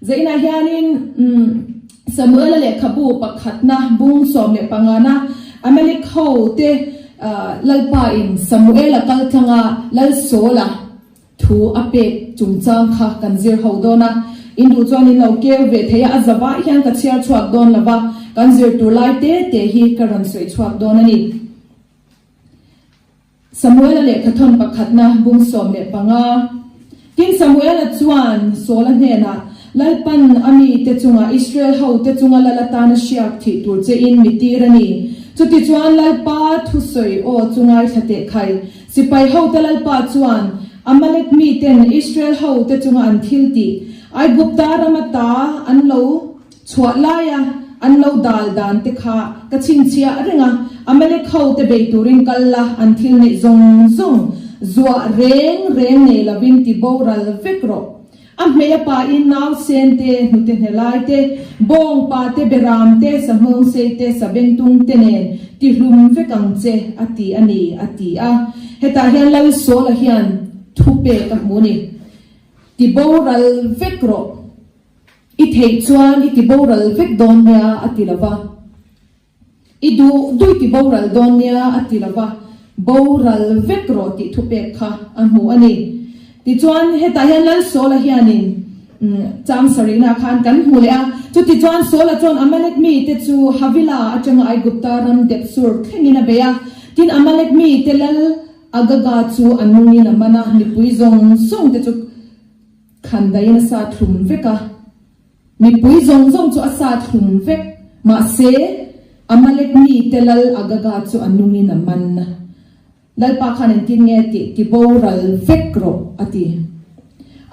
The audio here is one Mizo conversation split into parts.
Zainah hianin Samuela lehkhabu pakhatna bung 15na Amalek ho te Lalpa in Samuela kal tlanga Lal Saula thu a pek chungchang kha kan zir ho dawn a. In duh chuan in lo keu ve thei a, a zavah hian ka chhiar chhuak dawn lo va, kan zir tur lai te te hi ka rawn sawi chhuak dawn a ni. Samuela lehkhathawn pakhatna bung 15. Tin, Samuela chuan Saula hnenah, Lalpan a mite chunga Israel hote chunga lal atana hriak thih tur chein mi tir a ni. Chutichuan Lalpa thusawi aw chu ngaithla teh khai. Sipai hote Lalpa chuan Amalek miten Israel hote chunga an thil tih, Aigupta rama ta an lo Chhuah laia an lo dal dan te kha ka chhinchhiah reng a, Amalek ho te bei turin kal la, an thil neih zawng zawng zuah reng reng nei lovin ti boral vek rawh. A hmei a pain nausen te, hnute hnelai te, bawng pa te, beram te, sahmung sei te, sabengtung te nen ti hlum vek ang che, a ti a ni, a ti a. Hetah hian Lal Sawla hian thupek a hmu ni. Ti boral vek rawh. I theih chuan i ti boral vek dawn nia a ti lo va. I duh duh i ti boral dawn nia a ti lo va, boral vek rawh tih thupek kha a hmu a ni. Tichuan hetah hian Lal Saula hianin chang sarihnaah khan kan hmu leh a. Chutichuan Saula chuan Amalek mite chu Havila atanga Aigupta ram dep sur thlengin a bei a. Tin, Amalek mite lal Agaga chu a nungin a man a, mipui zawng zawng te chu Khan daiin a sa thlum vek a, mipui zawng zawng chu a sa thlum vek. Mahse, Amalek mite lal Agaga chu a nungin a man a. Lalpa khan engtin nge tih ti boral vek rawh, a ti.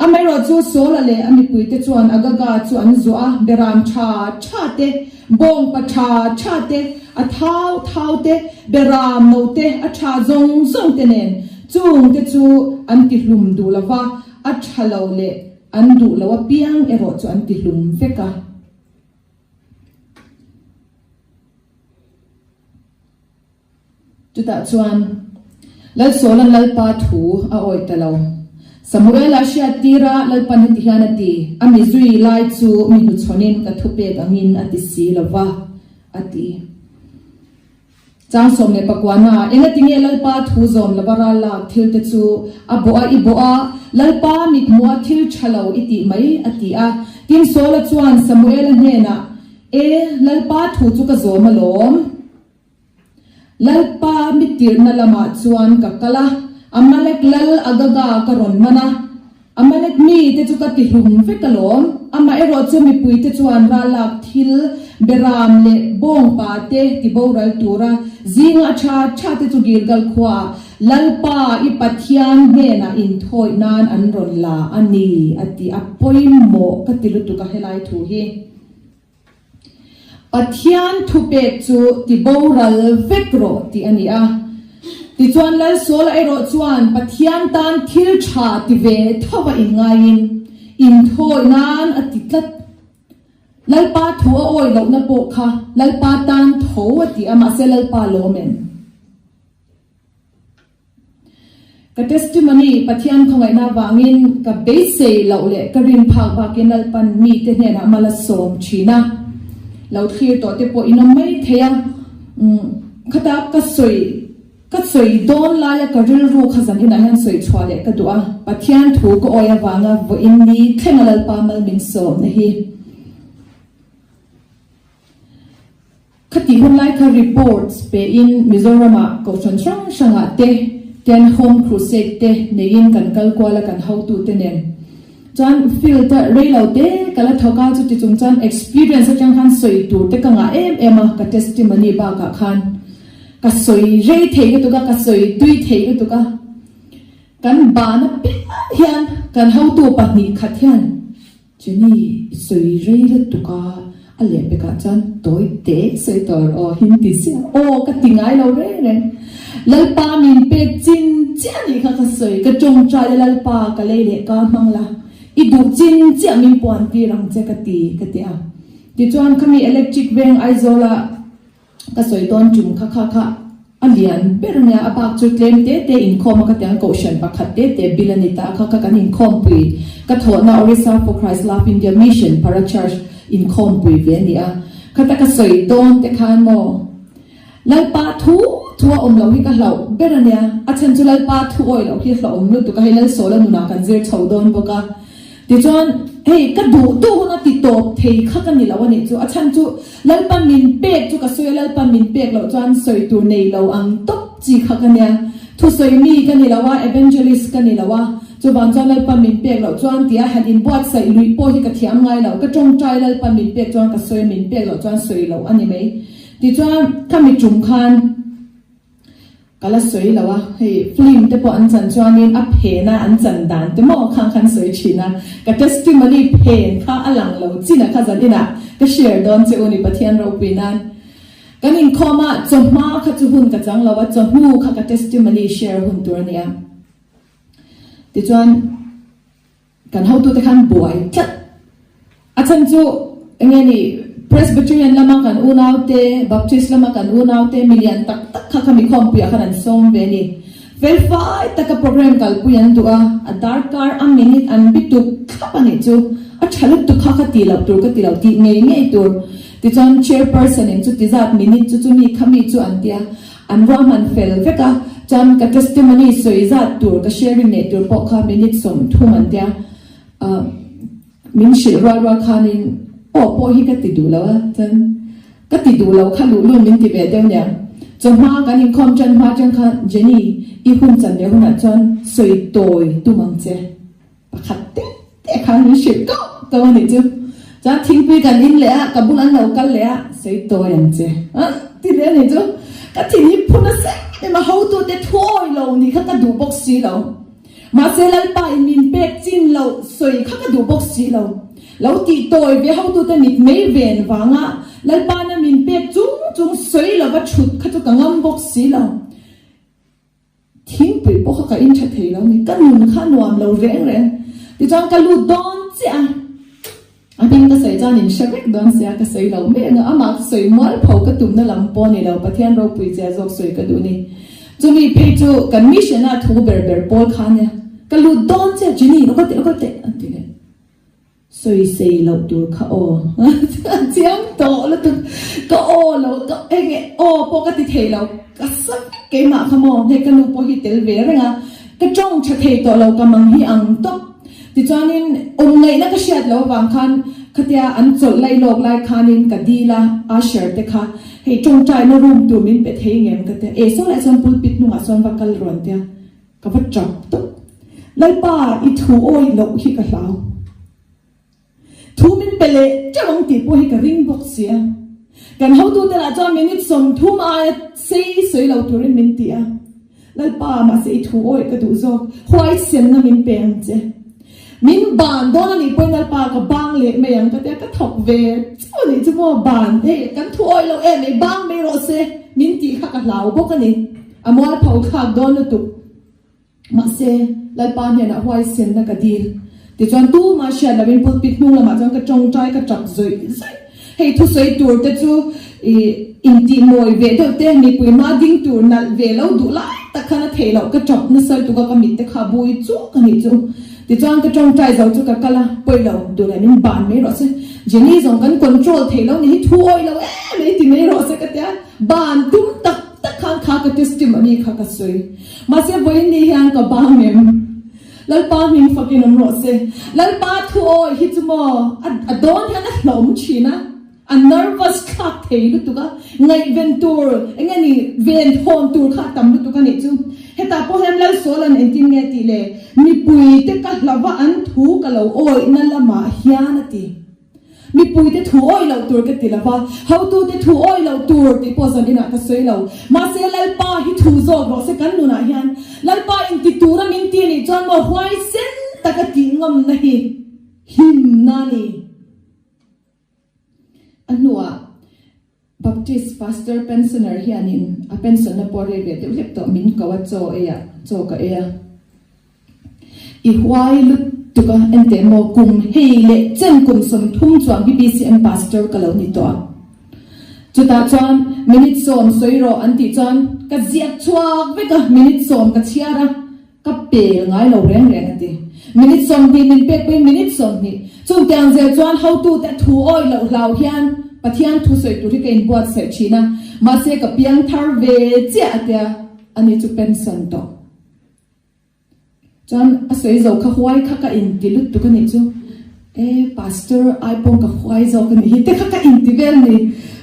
Amaherawh chu Saula leh a mipuite chuan Agaga chu an zuah a, beram tha tha te, bawngpa tha tha te, a thau thau te, beram no te, a tha zawng zawng te nen chungte chu an ti hlum duh lo va. A tha lo leh an duh lo apiang erawh chu an ti hlum vek a. Chutah chuan Lalsawla'n Lalpa thu a awih ta lo. Samuela hriat tira Lalpan heti hian a ti, A mi zui lai chu mi hnuchhawnin ka thupek angin a ti si lo va, a ti. Chang 19 na, Engati nge Lalpa thu zawm lova ral lak thil te chu a bawh a i bawh a, Lalpa mithmuha thil tha lo i tih mai? a ti a. Tin, Saula chuan Samuela hnenah, E, Lalpa thu chu ka zawm alawm. Lalpa mitirhna lamah chuan ka kal a, Amalek lal Agaga ka rawn man a. Amalek mite chu ka ti hlum vek alawm. Amaherawh chu mipuite chuan ralak thil, beram leh bawngpa te ti boral tura zinga a tha tha te chu Gilgal khuaah Lalpa i Pathian hnenah inthawih nan an rawn la a ni, a ti. A pawimawh ka ti lutuk a helai thu hi. Pathian thupek chu ti boral vek rawh tih a ni a. Tichuan Lalsawla erawh chuan Pathian tan thil tha ti ve tho a inngaiin inthawi nan a ti tlat. Lalpa thu a awi lohna pawh kha Lalpa tan tho a ti a, mahse Lalpa lawm em? Ka testimony, Pathian khawngaihna avangin ka beisei loh leh ka rin phak bakin Lalpan mite hnenah mal a sawm thin a. Lo thlir tawh te pawh in awm mai thei a. Khata ka sawi ka sawi dawn laia ka rilru kha zan inah hian sawi chhuah leh ka duh a. Pathian thu ka awi avanga vawiin ni thlenga Lalpa mal min sawmna hi. Khatih hun lai kha reports pein Mizoramah Kohhran hrang hrangah te ten Home Crusade te neiin kan kal kual a kan hotute nen chuan field a rei lo te ka la thawk a, chuti chung chuan experience atang khan sawi tur te ka ngah em em a, ka testimony bakah khan ka sawi rei thei lutuk a, ka sawi tui thei lutuk a, kan bana piang hian kan hotu pahnih khat hian Jenny, i sawi rei lutuk a, a lehpekah chuan tawi teh sawi tawh rawh aw, hin ti chiah aw ka ti ngai lo reng reng. Lalpa min pek chin chiah nih kha ka sawi, ka tawngtai a Lalpa ka lei leh ka hmang la, i duh chin chiah min puan tir ang che ka ti ka ti a. Tichuan khami electric veng Aizawla ka sawi dawn tum kha kha kha. A lian ber nia a bak chu tlem te te inkhawm a ka tiang kohhran pakhat te te bil a ni ta a kha kha kan inkhawmpui ka thawhna Orissa for Christ Love India Mission Para Church inkhawmpui ve a ni a khata ka sawi dawn te khan maw Lalpa thu thu a awm loh hi ka hlauh ber a nia a chhan chu Lalpa thu awih loh hi hlauhawm lutuk a hei Lalsawla nunah kan zir chho dawn bawk a. Tichuan, hei ka duh duh huna ti tawp thei kha ka ni lo a nih chu. A chhan chu Lalpan min pek chu ka sawi a, Lalpan min pek loh chuan sawi tur nei lo ang tawp chi kha ka nia. Thusawi mi ka ni lo a, evangelist ka ni lo a, chuvang chuan Lalpan min pek loh chuan tia han inbuatsaih luih pawh hi ka thiam ngai lo. Ka tawngtai Lalpan min pek chuan ka sawi a, min pek loh chuan sawi loh a ni mai. Tichuan, khami tum khan. Ka la sawi lo a, hei film te pawh an chan chuanin a phena an chan dan te maw khang khan sawi thin a, ka testimony phen kha a lang lo chin a kha zan inah ka share dawn che u ni Pathian ropui nan. Kan inkhawm a, chawhma kha chu hun ka chang lo a, chawhnu kha ka testimony share hun tur a nia. Tichuan. Kan hotute khan buai tlat. A chhan chu enge ni Presbyterian lama kan unaute, Baptist lama kan unaute milian tak tak kha khami khawmpuiah khan an sawm ve a ni. Felfai taka program kalpui an duh a, a darkar a minute an bi tuk thlap a nih chu. A tha lutuk kha kha tih loh tur ka ti lo tih ngei ngei tur. Tichuan chairperson in chuti zat minute chu chumi khami chu an tia. An ruahman fel vek a, chuan ka testimony sawi zat tur ka sharing neih tur pawh kha minute 30 an tia, ah min hrilh rual rual khanin aw pawh hi ka ti duh lo a, chuan ka ti duh lo kha luh lun min ti ve deuh nia. Chawhma kan inkhawm tan hma atang khan Jenny i hun chan leh hunah chuan sawi tawi tum ang che. Pakhat te te khan min hrilh kauh kauh a nih chu. Chuan thingpui kan in leh a, ka bul an lo kal leh a, sawi tawi ang che a ti leh a nih chu. Ka thin hi phun a sek em a, hotute thuawi lo nih kha ka duh bawk si lo. Mahse Lalpa in min pek chin loh sawi kha ka duh bawk si lo. Lo tih tawi ve hotute mit mei ven vanga Lalpa na min pek chung chung sawi lova thut kha chu ka ngam bawk si lo. Thingpui pawh kha ka in tha thei lo ni, ka nun kha nuam lo reng reng. Tichuan ka lut dawn chiah a, a hming ka sawi chuan in hre vek dawn sia, ka sawi lo mai ang a, amah chu sawi mual pho ka tumna lam pawh a ni lo, Pathian ropui chia zawk sawi ka duh ni. Chumi phei chu kan mission a thu ber ber pawl kha ania, ka lut dawn chiah Jenny, lo kal teh, lo kal teh a ti leh. Sawi sei loh tur kha aw a chiang tawh lutuk ka aw lo ka enge aw pawh ka ti thei lo ka sa vek keimah kha maw hei ka nu pawh hi tel ve reng a ka tawng tha thei tawh lo ka mang hi ang tawp tichuanin awm ngaihna ka hriat loh avang khan khatia an chawlh lai lawk lai khanin ka dil a usher te kha hei tawngtaina room tur min pe thei ngem ka tia e saw lai chuan pulpit hnungah chuan va kal rawn tia Ka va tap tawp. Lalpa i thu awih loh hi ka hlau. Thu min pe leh teuh ang tih pawh hi ka ring bawk sia. Kan hotute lah chuan minute 30 aia sei sawi lo turin min ti a. Lalpa mahse i thu awih ka duh zawk, huaisenna min pe ang che. Min ban dawn a nih pawhin Lalpa ka bang leh mai ang ka tia ka thawk ve chauh a nih chu maw ban hei kan thu awih loh em ei bang mai rawh se min tih kha ka hlau bawk a ni. A mualpho thlak dawn lutuk. Mahse, Lalpa hnenah huaisenna ka dil. Tichuan tumah hriat loin pulpit hnung lamah chuan ka tawngtai ka tap zawih zawih. Hei thusawi tur te chu ih intih mawi ve deuh te, mipui hma ding tur nalh ve lo duh lai tak khan a theih loh. Ka tap nasa lutuk a, ka mit te kha a bui chuk a nih chu. Tichuan ka tawngtai zo chu ka kal a, pawi lo, duh leh min ban mai rawh se. Jenny zawng kan control theih lo ni hi thu awih lo em mai ti mai rawh se ka tia, ban tum tak Tak khan kha ka testimony kha ka sawi. Mahse vawiin ni hian ka bang em? Lalpa hming fakin awm rawh se. Lalpa thu awi hi chu maw a dawn hian a hlawm thin a, a nervous thlak thei lutuk a, ngaihven tur eng nge ni ven thawn tur kha a tam lutuk a nih chu. Hetah pawh hian Lalsawla'n engtin nge tih le mipuite ka hlauh a an thu ka lo awihna lamah hian a ti. Mipuite thu awih loh tur ka ti lo va, hotute thu awih loh tur tih pawh zan inah ka sawi lo. Mahse Lalpa hi thu zawk rawh se kan nunah hian. Lalpa inti tura min ti anih chuan maw huaisen taka tih ngamna hi himna a ni. A hnuah. Baptist Pastor pensioner hianin a pension-na pawh rei ve deuh hlek tawh min ko a, chaw ei ah, chaw ka ei a. I huai lutuk a, enteh maw kum hei leh chen kum 30 chuan hi BCM Pastor ka lo ni tawh a. Chutah chuan. Minute sawm sawi rawh an tih chuan ka ziak chhuak vek a, minute sawm ka chhiar a, ka pel ngai lo reng reng a ti. Minute 20 min pek pawhin minute 20. Chutiang zel chuan hotute thu awih loh hlau hian Pathian thu sawi tur hi ka inbuatsaih thin a, mahse ka piang thar ve chiah a tia, ani chu pension tawh. Chuan a sawi zo kha huai kha ka inti lutuk a nih chu, e pastor ai pawh ka huai zawk a nih hi te kha ka inti vel a ni.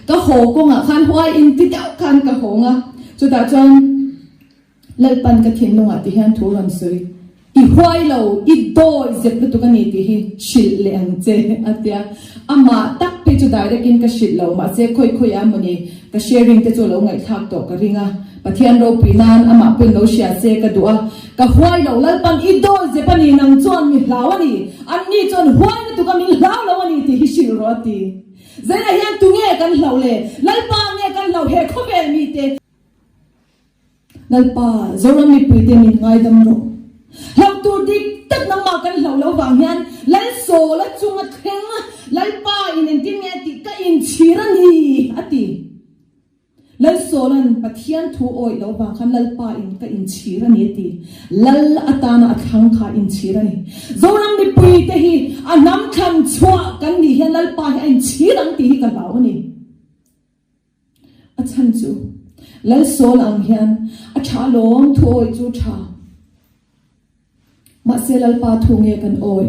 Ka haw kawngah khan huai inti deuh khan ka hawng a, chutah chuan Lalpan ka thinlungah ti hian thu rawn sawi, I huai lo, i dawi zep lutuk a ni tih hi hrilh leh ang che a tia. Amah tak phei chu direct in ka hrilh lo, mahse khawi khawi ah mawni ka sharing te chu a lo ngaihthlak tawh ka ring a. Pathian ropui nan amah pawhin lo hria se ka duh a, ka huai lo, Lalpan i dawi zep a ni, nang chuan mi hlau a ni, anni chuan huai lutuk a min hlau lo a ni tih hi hrilh rawh a ti. Zainah hian tunge kan hlauh le? Lalpa nge kan hlauh he khawvel mite? Lalpa, Zoram mipuite min ngaidam rawh. Hlauh tur dik tak nangmah kan hlauh lo vang hian Lalsawla chunga thleng Lalpa in engtin nge tih ka inchhir a ni a ti. Lalsawla'n Pathian thu awih loh vang khan Lalpa in ka inchhir a ni a ti. Lal atana a thlang kha inchhir a ni. Zoram mipui te hi a hnam thlan chhuah kan nih hian Lalpa hi a inchhir ang tih hi ka hlau a ni. A chhan chu Lalsawla ang hian a tha lawm thu awih chu tha. Mahse Lalpa thu nge kan awi?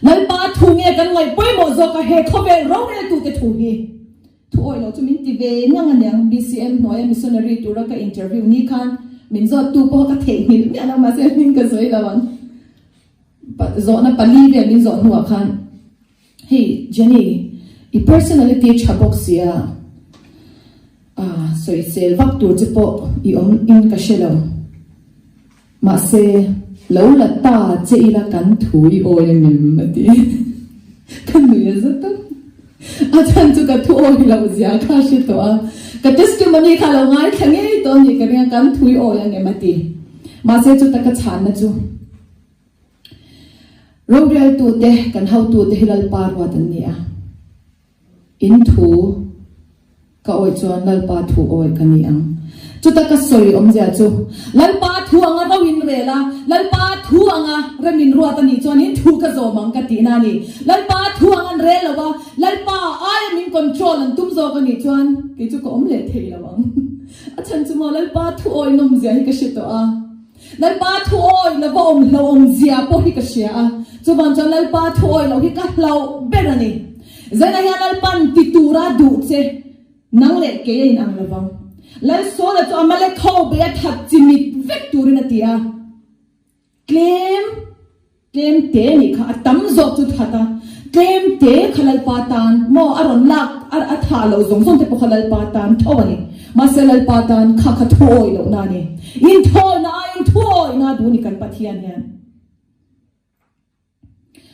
Lalpa thu nge kan ngaih pawimawh zawk a he khawvel roreltute thu hi? Thu awi lo chu min ti ve ngang aniang BCM hnuaia missionary tura ka interview ni khan min zawttu pawh ka theihnghilh miah lo mahse hming ka sawi lo ang. Zawhna pali vel min zawh hnuah khan hei Jenny i personality tha bawk sia sawisel vak tur che pawh i awm in ka hre lo. Mahse, lo la ta che ila kan thu i awi a ngem a ti. Ka nui a zat a. A chhan chu ka thu awi loh zia kha hre tawh a. Ka testimony kha lo ngaithla ngei tawh a ni ka ring a, kan thu i awi a ngem a ti. Mahse, chuta ka chhanna chu roreltute, kan hotute hi Lalpa ruat an ni a. In thu ka awih chuan Lalpa thu awih ka ni ang. Chuta ka sawi awmzia chu, Lalpa thu anga ro in rel a, Lalpa thu anga rem in ruat a nih chuan in thu ka zawm ang ka tihna a ni. Lalpa thu ang an rel lo a, Lalpa aia min control an tum zawk a nih chuan kei chu ka awm leh thei lo ang. A chhan chu maw Lalpa thu awih nawmzia hi ka hre tawh a. Lalpa thu awih lova awm hlauhawm zia pawh hi ka hria a, chuvang chuan Lalpa thu awih loh hi ka hlauh ber a ni. Zainah hian Lalpan ti tura duh che nang leh kei a inang lovang. Lalsawla chu Amalek ho bei a that chimit vek turin a ti a, tlem Tlem te nih kha a tam zawk chu that a, tlem te kha Lalpa tan maw a rawn lak a a thah loh zawng zawng te pawh kha Lalpa tan tho a ni. Mahse Lalpa tan kha kha thuawi lohna a ni. Inthawina aiin thuawina duh a ni kan Pathian hian.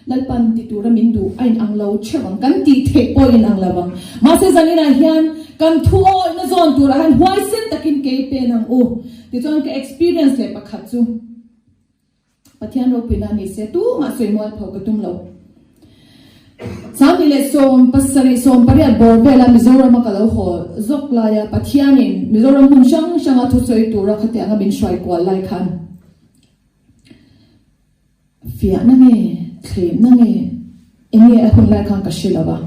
Lalpan ti tura min duh a inang lo theuh ang, kan tih theih pawh a inang lo ang. Mahse zaninah hian kan thuawina zawn turah hian huaisen takin kei pen ang u. Tichuan ka experience leh pakhat chu. Pathian ropuina ni se tumah sawi mual pho ka tum lo. 27 18 bawr vela Mizorama ka lo haw zawk laia Pathianin Mizoram hmun hrang hranga thusawi tura khatianga min hruai kual lai khan fiahna nge thlemna nge enge a hun lai khan ka hre lo a.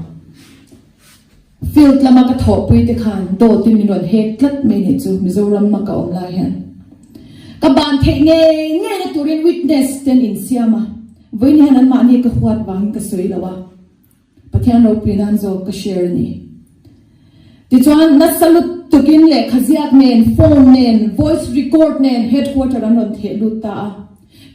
Field lama ka thawhpui te khan dawtin min rawn hek tlat mai nih chu Mizoram a ka awm lai hian. Ka ban theih ngei ngei na turin witness te an insiam a, vawiin hian anmahni ka huat vangin ka sawi lo a, Pathian ropui nan zawk ka share a ni. Tichuan nasa lutukin lehkha ziak nen, phone nen, voice record nen headquarter an rawn theh lut ta a.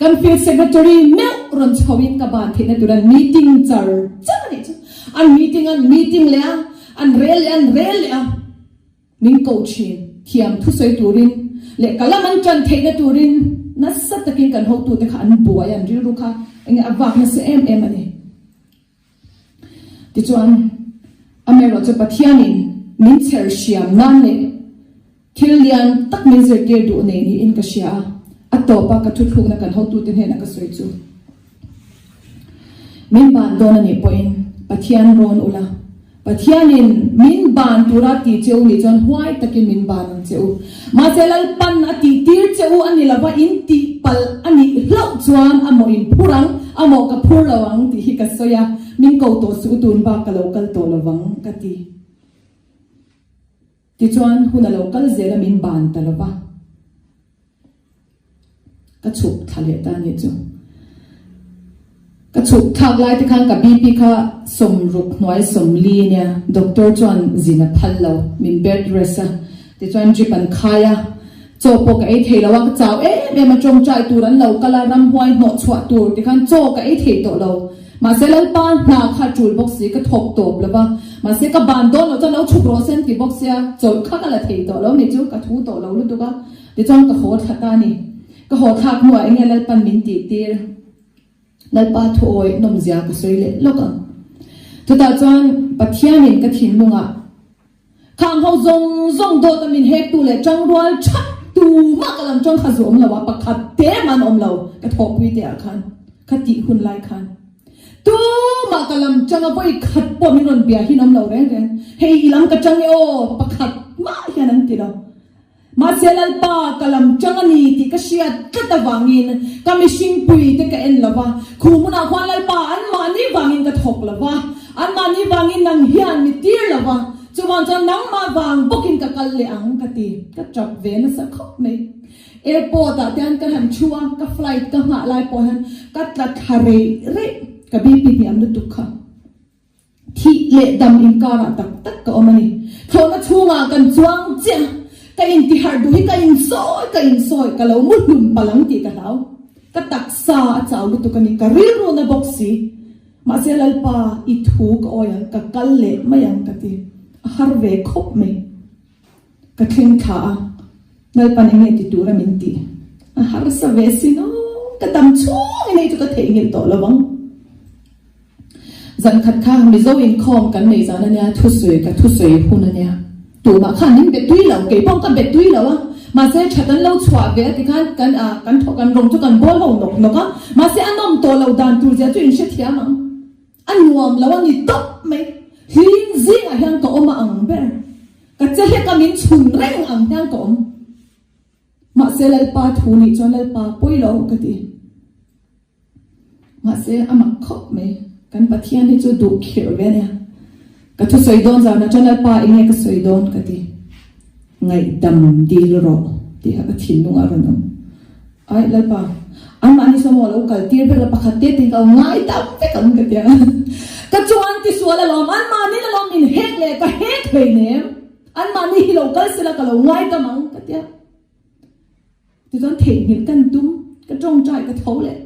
Kan field secretary meuh rawn chho in ka ban theihna tur an meeting char char a nih chu. An meeting an meeting leh a, an rel leh an rel leh a. Min ko thin, thiam thusawi turin leh ka lam an tan theihna turin nasa takin kan hotute kha an buai a, an rilru kha enge a vak nasa em em a ni. Tichuan, amaherawhchu Pathianin min chher hriam nan leh thil lian tak min zirtir duh nei niin ka hria a, a tawpa ka thuthlukna kan hotute hnena ka sawi chu, Min ban dawn a nih pawhin Pathian rawn ula. Pathianin min ban tura ti che u nih chuan huai takin min ban ang che u. Mahse Lalpan a tihtir che u a ni lova in tihpalh a nih hlauh chuan a mawh in phur ang, a mawh ka phur lo ang tih hi ka sawi a, min ko tawh suh u tun bak ka lo kal tawh lovang ka ti. Tichuan hun a lo kal zel a min ban ta lova. Ka chhuk thla leh ta anih chu. Ka chhuk thlak lai te khan ka BP kha sawmruk hnuai sawmli ania, doctor chuan zin a phal lo, min bed rest a, tichuan drip an khai a, chaw pawh ka ei thei lo a, ka chau em em a, tawngtai tur an lo kal a, ramhuai hnawh chhuah tur tikhan chaw ka ei thei tawh lo. Mahse Lalpa hna kha tul bawk si, ka thawk tawp lo va, mahse ka ban dawn loh chuan lo chhuk rawh se an ti bawk sia, chawlh kha ka la thei tawh lo nih chu, ka thu tawh lo lutuk a. Tichuan ka haw thla ta a ni. Ka haw thlak hnuah enge Lalpan min tih tir? Lalpa thuawi nawmzia ka sawi leh lawk ang. Chutah chuan Pathianin ka thinlungah khang ho zawng zawng dawta min hektu leh tangrual that tumah ka lam tang kha zu awm lo a, pakhat te man awm lo ka thawhpui te ah khan, ka tih hun lai khan. Tumah ka lam tanga vawi khat pawh min rawn bia hin awm lo reng reng. Hei i lam ka tang e aw, pakhat mah hian an ti lo. Mahse Lalpa ka lam chang a ni tih ka hriat tlat avangin ka mihring pui te ka en lo va, khu hmunah khuan Lalpa anmahni vangin ka thawk lo va, anmahni vangin nang hian mi tir lo va, chuvang chuan nangmah vang bawkin ka kal leh ang ka ti, ka tap ve nasa khawp mai. Airport ah te hian ka han thu a, ka flight ka nghah lai pawh hian ka tla thla reih reih, ka BP hniam lutuk kha. Thih leh dam inkarah tak tak ka awm a ni. Thlawhna chhungah kan chuang chiah a, ka intiharh duh hi ka insawi ka insawi, ka lo mu hlum palh ang tih ka hlau. Ka taksa a chau lutuk a ni, ka rilru na bawk si. Mahse Lalpa, i thu ka awi ang, ka kal leh mai ang ka ti. A har ve khawp mai. Ka thleng thla a, Lalpan enge ti tura min tih? A harsa ve sin aw, ka dam chhungin hei chu ka theihnghilh tawh lo ang. Zan khat kha Mizo inkhawm kan nei zan ania, thusawi ka thusawi hun ania. Tumah khan min be tui lo, kei pawh ka be tui lo a, mahse that an lo chhuah ve a tikhan kan ah kan thawk kan rawng chu kan bawl ho nawk nawk a, mahse a nawm tawh lo dan tur zia chu in hrethiam ang. A nuam lo a ni tawp mai, hlim zingah hian ka awm a ang ber. Ka che hlek a min chhun reng ang hian ka awm. Mahse Lalpa thu nih chuan Lalpa pawi lo ka ti. Mahse a mak khawp mai. Kan Pathian hi chu duh khirh ve ania. Ka thusawi dawn zan ah chuan Lalpa enge ka sawi dawn ka ti. Ngaihdam dil rawh tih kha ka thinlung ah a rawn awm. Ai Lalpa, anmahni saw maw lo kal tir vek la pakhat te tin ka lo ngaidam vek ang ka tia. Ka chung an tisual alawm, anmahni alawm min hek leh ka hek hleinem, anmahni hi lo kal sela ka lo ngaidam ang ka tia. Tichuan theihnghilh kan tum, ka tawngtai ka tho leh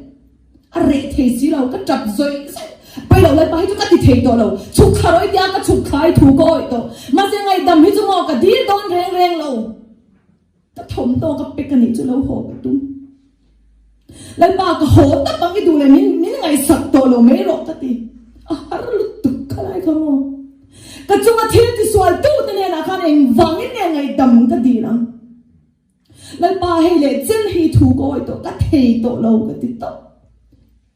a reh thei si lo, ka tap zawih zawih. Pawi lo Lalpa hi chu ka ti thei tawh lo, chhuk thla rawih tia ka chhuk thlai thu ka awih tawh. Mahse ngaihdam hi chu maw ka dil dawn reng reng lo. Ka thawmhnaw ka pek a nih chu lo haw ka tum. Lalpa ka haw tap ang i duh leh min min ngaihsak tawh lo mai rawh ka ti. A har lutuk kha lai kha maw. Ka chunga thil tisual tu te hnenah khan engvangin nge ngaihdam ka dil ang. Lalpa hei leh chen hi thu ka awih tawh ka thei tawh lo ka ti tawp.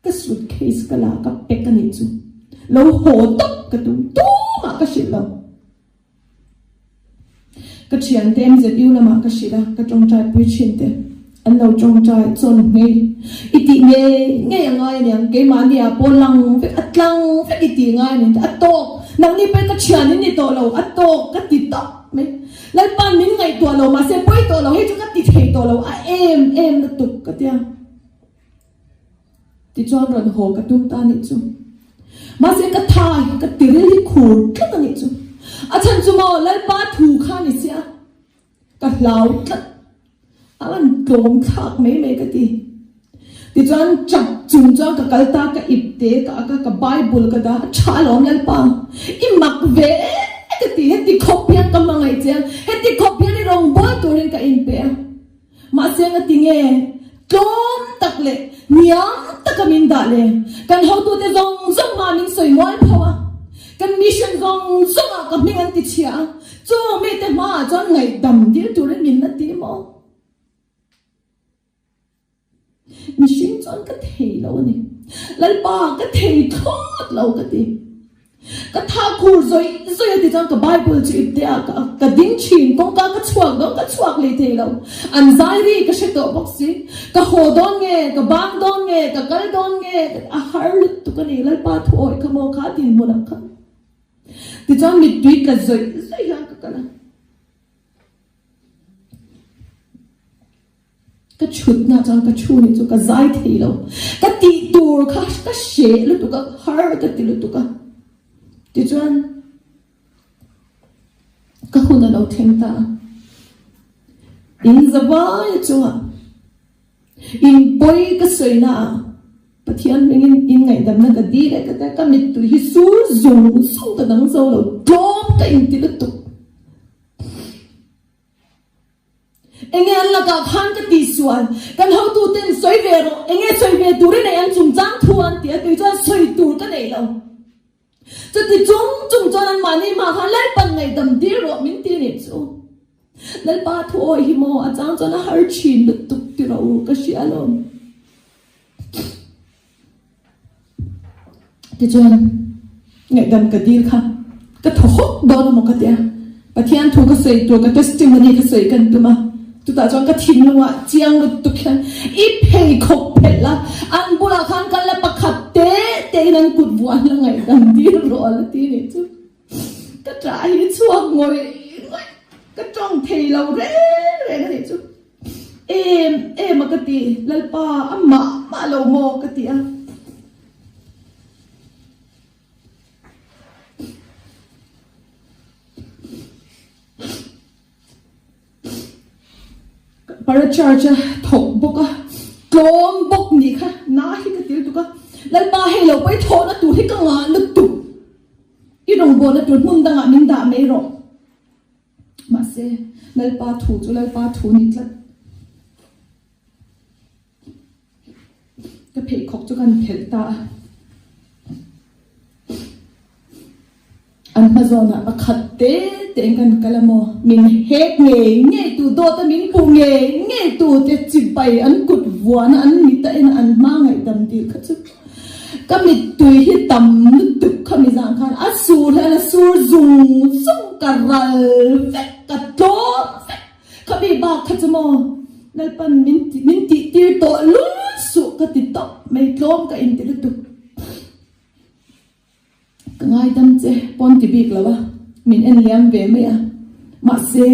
Ka suitcase ka la ka pek a nih chu. Lo haw tawp ka tum tumah ka hrilh lo. Ka thiante MZU lamah ka hrilh a, ka tawngtai pui thin te an lo tawngtai chawn ngei. I tih ngei ngei a ngai aniang, keimahni ah pawh lang vek a tlang vek i tih ngai aniang a tawk, nangni pawh ka thian in ni tawh lo, a tawk ka ti tawp mai. Lalpa'n min ngaihtuah lo mahse pawi tawh lo, hei chu ka ti thei tawh lo a em em lutuk ka tia. Tichuan rawn haw ka tum ta anih chu. Mahse ka tha hi ka tiril hi khur tlat anih chu. A chhan chu maw Lalpa thu kha ni sia. Ka hlau tlat. A rawn tlawm thlak mai mai ka ti. Tichuan chak chung chuan ka kal ta ka ip te ka ak a ka Bible ka dah a tha alawm Lalpa. I mak ve ka ti heti khawp hian ka hmangaih che a heti khawp hian i rawngbâwl turin ka inpe a. Mahse nga ti nge tlawm tak leh hniam taka min dah le? Kan hotute zawng zawng hma min sawi mual pho a, kan mission zawng zawngah ka hming an ti chhia a, chu mite hmaah chuan ngaihdam dil turin min la ti maw? Mihring chuan ka thei lo a ni. Lalpa ka thei thlawt lo ka ti. Ka tha khur zawih zawih a ti chuan ka Bible chu ipte ah ka ka ding thin, kawngka ka chhuak dawn ka chhuak leh thei lo. An zai ri ka hre tawh bawk si. Ka haw dawn nge, ka bang dawn nge, ka kal dawn nge, a har lutuk a ni Lalpa thu awih kha maw kha dinhmunah khan. Tichuan mittui tla zawih zawih hian ka kal a. Ka chhutna chuan ka thu nih chu ka zai thei lo. Ka tih tur kha ka hreh lutuk a, har ka ti lutuk a. Tichuan ka hun a lo thleng ta a. In zavaia chungah in pawi ka sawina ah Pathian hmingin in ngaihdamna ka dil e ka ti a, ka mittui hi sur zung zung ka dang zo lo, tlawm ka inti lutuk. Enge an lakah khan ka tihsual? Kan hotuten sawi ve rawh, enge sawi ve tur i neih an chungchang thu an ti a, kei chuan sawi tur ka nei lo. Chuti chung chung chuan anmahni hma khan Lalpan ngaihdam dir rawh min ti nih chu. Lalpa thu awi hi maw a chang chuan a har thin lutuk ti rawh u, ka hria alawm. Tichuan, ngaihdam ka dil kha ka thaw hawk dawn emaw ka ti a, Pathian thu ka sawi tur ka testimony ka sawi kan tum a, chutah chuan ka thinlungah chiang lutuk hian i pheikhawk phelh la, an bulah khan kal la pakhat te te in an kut vuan la ngaihdam dil rawh a la ti nih chu. Ka ṭah hi chhuak ngawih ngawih, ka ṭawng thei lo reng reng a nih chu. Em em a ka ti, Lalpa a mah mah lo maw ka ti a. Para church a thawk bawk a, tlawm bawk nih kha na hi ka til tuk a, Lalpa hei lo pawh i thawhna tur hi ka ngah lutuk, i rawngbawlna tur hmun dangah min dah mai rawh. Mahse, Lalpa thu chu Lalpa thu ni tlat. Ka pheikhawk chu kan phelh ta a. An hma zawnah pakhat te tein kan kal a maw? Min hek ngei ngei tu, dawta min puh ngei ngei tu te chibai an kut vuana an mit a en a an hma ngaihdam dil kha chu. Ka mittui hi tam lutuk kha mi zang khan a sur hian a sur zung zung ka ral vek ka tlawm vek kha mi bak kha chu maw Lalpan min min tih tir tawh lul suh ka ti tawp mai tlawm ka inti lutuk. Ka ngaidam che pawn ti bik lo a, min en liam ve mai a. Mahse,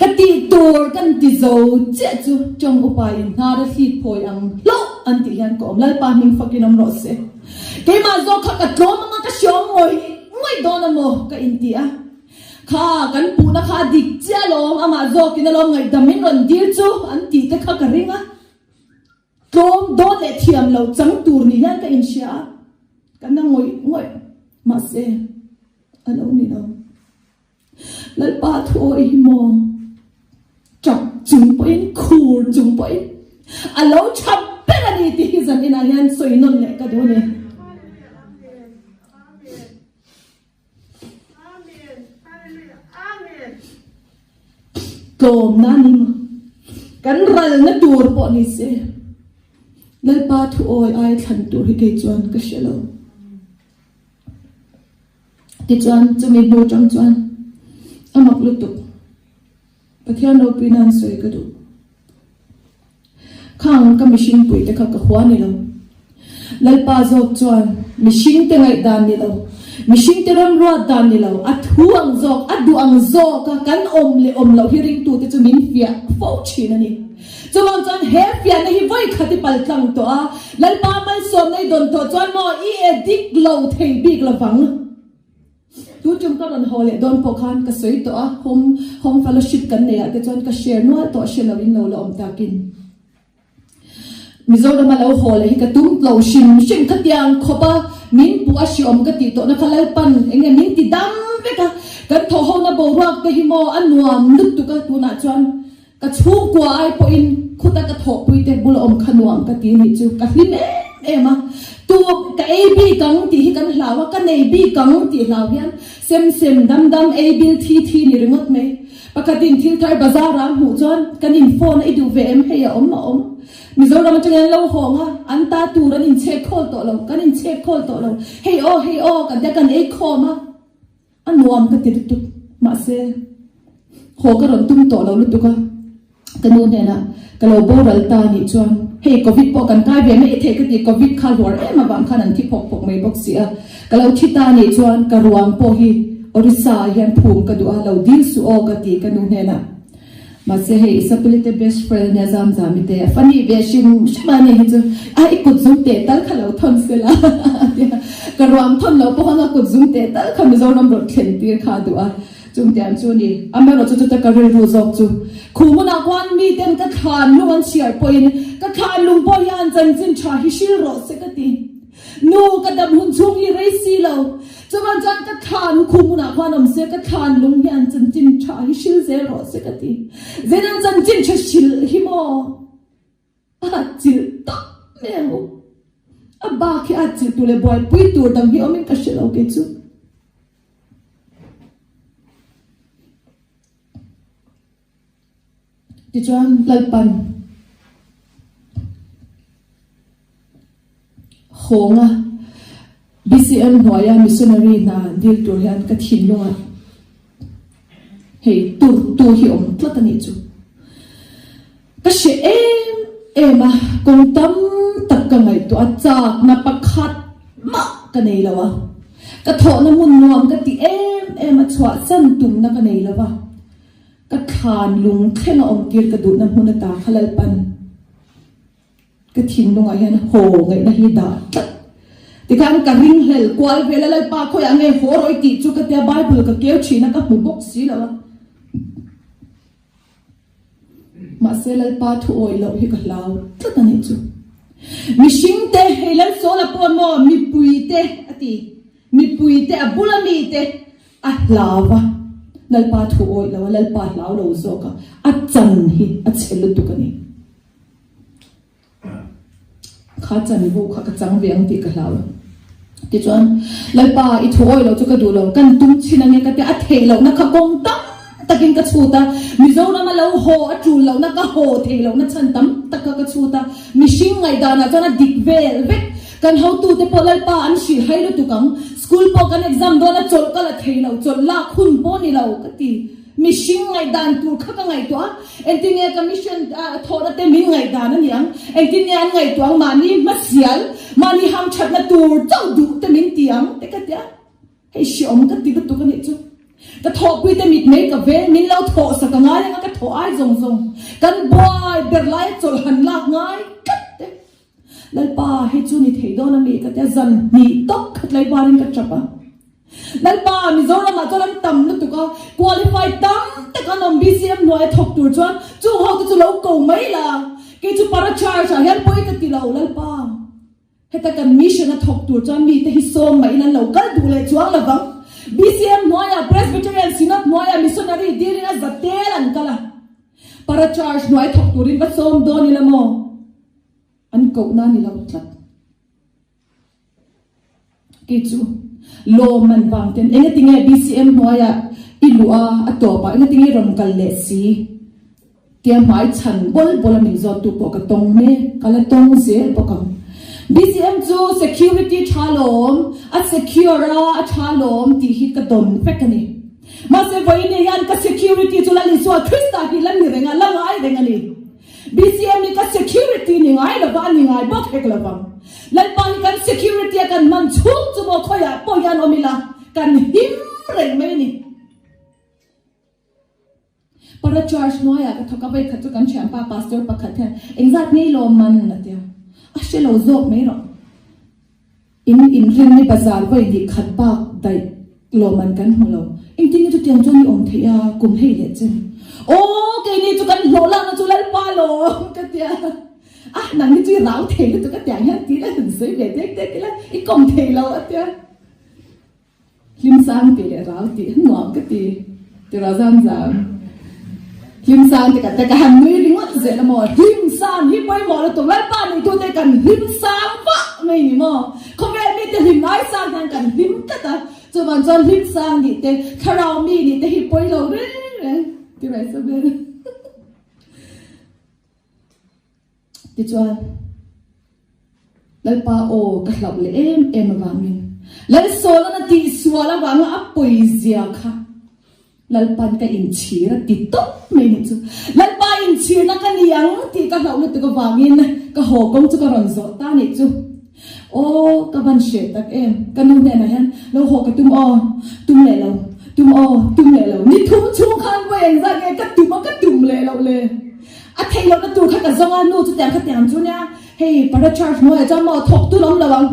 ka tih tur kan ti zo chiah chu tawng upa in hnar a hlit phawi ang hlauh an tih hian ka awm. Lalpa hming fakin awm rawh se. Keimah zawk kha ka tlawm anga ka hriawm ngawih ngawih dawn a maw ka inti a. Kha kan puhna kha a dik chiah alawm, amah zawkin alawm ngaihdam min rawn dil chu an tih te kha ka ring a. Tlawm dawn leh thiam lo chang tur ni hian ka inhria a, ka na ngawih ngawih. Mahse, a lo ni lo. Lalpa thu awi hi maw? Tap chung pawhin, khur chung pawhin a lo tha ber a ni tih hi zan inah hian sawi nawn leh ka duh a ni. Tlawmna a ni maw? Kan ralna tur pawh ni se, Lalpa thu awi ai thlan tur hi kei chuan ka hre lo. Tichuan chumi hnu atang chuan a mak lutuk. Pathian ropui nan sawi ka duh. Khang ka mihring pui te kha ka hua ni lo. Lalpa zawk chuan mihring te ngaihdan ni lo, mihring te ramruat dan ni lo, a thu ang zawk, a duh ang zawk a kan awm leh awm loh hi ringtu te chu min fiah fo thin a ni. Chuvang chuan he fiahna hi vawi khat i pal tlang tawh a, Lalpa malsawmna i dawn tawh chuan maw i edik lo thei bik lovang. Tu tum ka rawn haw leh dawn pawh khan ka sawi tawh a, home home fellowship kan neih ah te chuan ka share nual tawh hre lo in lo la awm takin Mizorama lo haw leh hi ka tum tlo hrim hrim khatiang khawp a min puh a hriawm ka tih tawhna kha Lalpan eng nge min ti dam vek a, kan thawh hona boruak te hi maw a nuam lutuk a tunah chuan Ka chhungkua ai pawhin khuta ka thawhpui te bula awm kha nuam ka ti nih chu ka hlim em em a, tu ka ei bik ang tih hi kan hlau a, ka nei bik ang tih hlau hian sem sem dam dam ei bil thi thi ni ringawt mai. Pakhatin thil thar bazar ah hmuh chuan kan in phone a i duh ve em hei a awm a awm. Mizoram atangin an lo hawng a, an ta tur an inchhek khawl tawh lo, kan inchhek khawl tawh lo. Hei aw hei aw kan tia kan ei khawm a, a nuam ka ti lutuk. Mahse haw ka rawn tum tawh lo lutuk a. Ka nu hnenah ka lo boral ta anih chuan hei covid pawh kan kai ve mai thei ka ti, covid kha hluar em avang khan an thi phawk phawk mai bawk si a, ka lo thi ta anih chuan ka ruang pawh hi Orissa ah hian phum ka duh a, lo dil suh aw ka ti ka nu hnenah. Mahse hei Isapeli te best friend ania Zamzami te a funny ve hrim hrim a ni hi chu a i kut zum teh tal kha lo thawn sela a tia, ka ruang thawn lo pawh khan a kut zum teh tal kha Mizoram rawn thlen tir kha a duh a. Chungtiang chu ni. Amaherawhchu chuta ka rilru zawk chu khu hmunah khuan miten ka thlan lung an chhiar pawhin ka thlan lung pawh hian chanchin tha hi hril rawh se ka ti. Nu ka dam hun chhung hi rei si lo. Chuvan chuan ka thlan khu hmunah khuan awm se ka thlan lung hian chanchin tha hi hril zel rawh se ka ti. Zeinan chanchin tha hril hi maw? A chilh tak mai ang u. A bak hi a chilh tur leh buaipui tur dang hi awmin ka hre lo kei chu. Tichuan Lalpan hawnga BCM hnuaia missionary hna dil tur hian ka thinlungah hei tur tu hi awm tlat a nih chu. Ka hre em em a, kawng tam tak ka ngaihtuah a, chakna pakhat mah ka nei lo a, ka thawhna hmun nuam ka ti em em a, chhuahsan tumna ka nei lo va, ka thlan lung thleng a awmtir ka duhna hmun ata kha Lalpan ka thinlungah hian haw ngaihna hi dah tlat. Tikhan ka ringhlel kual vel a, Lalpa khawiah nge haw rawh i tih chu ka tia Bible ka keu thin a, ka hmu bawk si lo a. Mahse Lalpa thu awih loh hi ka hlau tlat a nih chu. Mihring te, hei Lalsawla pawh maw mipui te a ti, mipui te a bula mi te a hlau va, Lalpa thu awih lo a, Lalpa hlau lo zawk a, a chan hi a chhe lutuk a ni. Kha chanvo kha ka chang ve ang tih ka hlau. Tichuan, Lalpa, i thu awi lo chu ka duh lo, kan tum chin ange ka tia, a theih lohna kha kawng tam takin ka chhut a, Mizorama lo haw a tul lohna ka haw theih lohna chhan tam tak kha ka chhut a, mihring ngaihdanah chuan a dik vel vek. Kan hotute pawh Lalpa an hrilh hai lutuk ang, school pawh kan exam dawn a chawlh ka la thei lo, chawlh lak hun pawh ni lo ka ti. Mihring ngaihdan tur kha ka ngaihtuah a, engtin nge ka mission thawhna te min ngaihdan a ni ang, engtin nge an ngaihtuah ang, mahni hmasial, mahni hamthatna tur chauh duh te min ti ang te ka ti a, hei hreawm ka ti lutuk a nih chu. Ka thawhpui te mit mei ka vel, min lo thawh sak a ngai anga ka thawh ai zawng zawng, kan buai ber laia chawlh han lak ngai tlat te. Lalpa hei chu ni thei dawn a mi ka tia zan hnih tawp khat lai varin ka tap a. Lalpa Mizoram ah chuan an tam lutuk a, qualify tam tak an awm BCM hnuai a thawk tur chuan chung ho te chu lo ko mai la, kei chu para charge ah hian pawi ka ti lo Lalpa. Heta kan mission a thawk tur chuan mi te hi sawm mah in an lo kal duh leh chuang lo vang. BCM hnuai ah Presbyterian Synod hnuai ah missionary dil in a za tel an kal a. Para charge hnuai thawk turin va sawm dawn ila maw? An kohna ni lo tlat. Kei chu lawmman vang ten engatinge BCM hnuaiah i luh a, a tawpah engatinge i rawn kal leh si tia hmai chhan bawl bawl a min zawttu pawh ka tawng mek, ka la tawng zel bawk ang. BCM chu security tha lawm, a secure a, a tha lawm tih hi ka dawn vek a ni. Mahse vawiin hian ka security chu Lal Isua Krista hi la ni reng a, la ngai reng a ni. BCM hi ka security ni ngai lova a ni ngai bawk hek lovang. Lalpa hi kan security a kan hman chhung chu maw khawiah pawh hian awm ila kan him reng mai a ni. Para charge hnuaiah ka thawk a, vawikhat chu kan thianpa pastor pakhat hian engzat ngei lawm man a tia, a hre lo zawk mai rawh. In inrin ni bazar vawi hnih khat bak daih lawmman kan hmu lo. Engtin nge chutiang chuan i awm theih a, kum hei leh chen. Aw, keini chu kan hlawh lakna chu Lalpa lawm ka tia. A, nang hi chu i rau thei lutuk a tiang hian ti la han sawi ve dek dek ila, i kawm thei lo a tia. Hlim sang tih leh rau tih nuam ka ti tiraw zam zam. Hlim sang ti ka te ka han nui ringawt zel a maw. Hlim sang hi pawimawh lutuk Lalpa neitute kan hlim sang vah mai ni maw. Khawvel mite hlim ngai sang hian kan hlim tlat a, chuvang chuan hlim sang nih te thlarau mi nih te hi pawi lo reng reng. Ti mai Isabel. Tichuan, Lalpa aw ka hlauh leh em em avangin Lalsawla'n a tihsual avanga a pawizia kha Lalpa'n ka inchhir a ti tawp mai nih chu. Lalpa inchhirna ka ni ang tih ka hlauh lutuk avangin ka haw kawng chu ka rawn zawh ta nih chu. Aw, ka van hreh tak em, ka nu hnenah hian lo haw ka tum aw, tum leh lo, tum aw, tum leh lo, ni thum chhung khan vawi engzat nge ka tum a ka tum leh loh le. A theih lohna tur kha ka zawng a, nu chutiang kha tiang chu nia, hei para charge hnuaiah chuan maw thawktu la awm lo ang.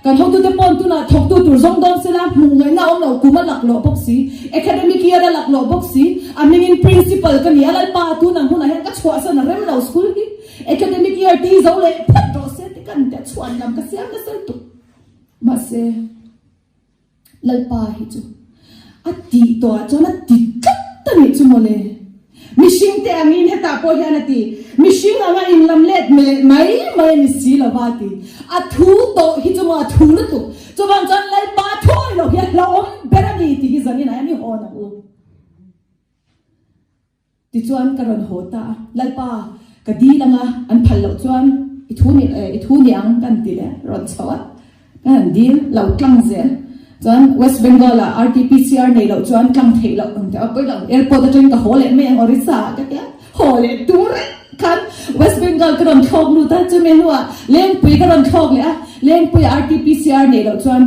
Kan hotute pawn tunah thawktu tur zawng dawn sela hmuh ngaihna a awm lo, kum a laklawh bawk si, academic year a laklawh bawk si, a hmingin principal ka ni a, Lalpa tunang hunah hian ka chhuahsan a rem lo school hi, academic year ti zo leh phawt rawh se ti kan tia chhuan lam ka siam nasa lutuk. Mahse. Lalpa hi chu a tih tawhah chuan a ti tlat a nih chu mawle. Mihring te angin hetah pawh hian a ti, mihring anga inlam let melh mai mai a ni si lova a ti. A thu tawh hi chu maw a thu lutuk. Chuvang chuan Lalpa thawi loh hi a hlauhawm ber a ni tih hi zaninah hian i hawn ang u. Tichuan ka rawn haw ta a, Lalpa, ka dil anga an phal loh chuan i thu ni i thu ni ang ka han ti leh a, rawn chho a, ka han dil lo tlang zel. Chuan West Bengal ah RTPCR nei loh chuan tlang theih loh ang ti a, pawi lo, airport atangin ka haw leh mai ang Orissa ah ka ti a, haw leh tur reng khan West Bengal ka rawn thlawk lut a, chumi hnuah Lengpui ka rawn thlawk leh a, Lengpuiah RTPCR nei loh chuan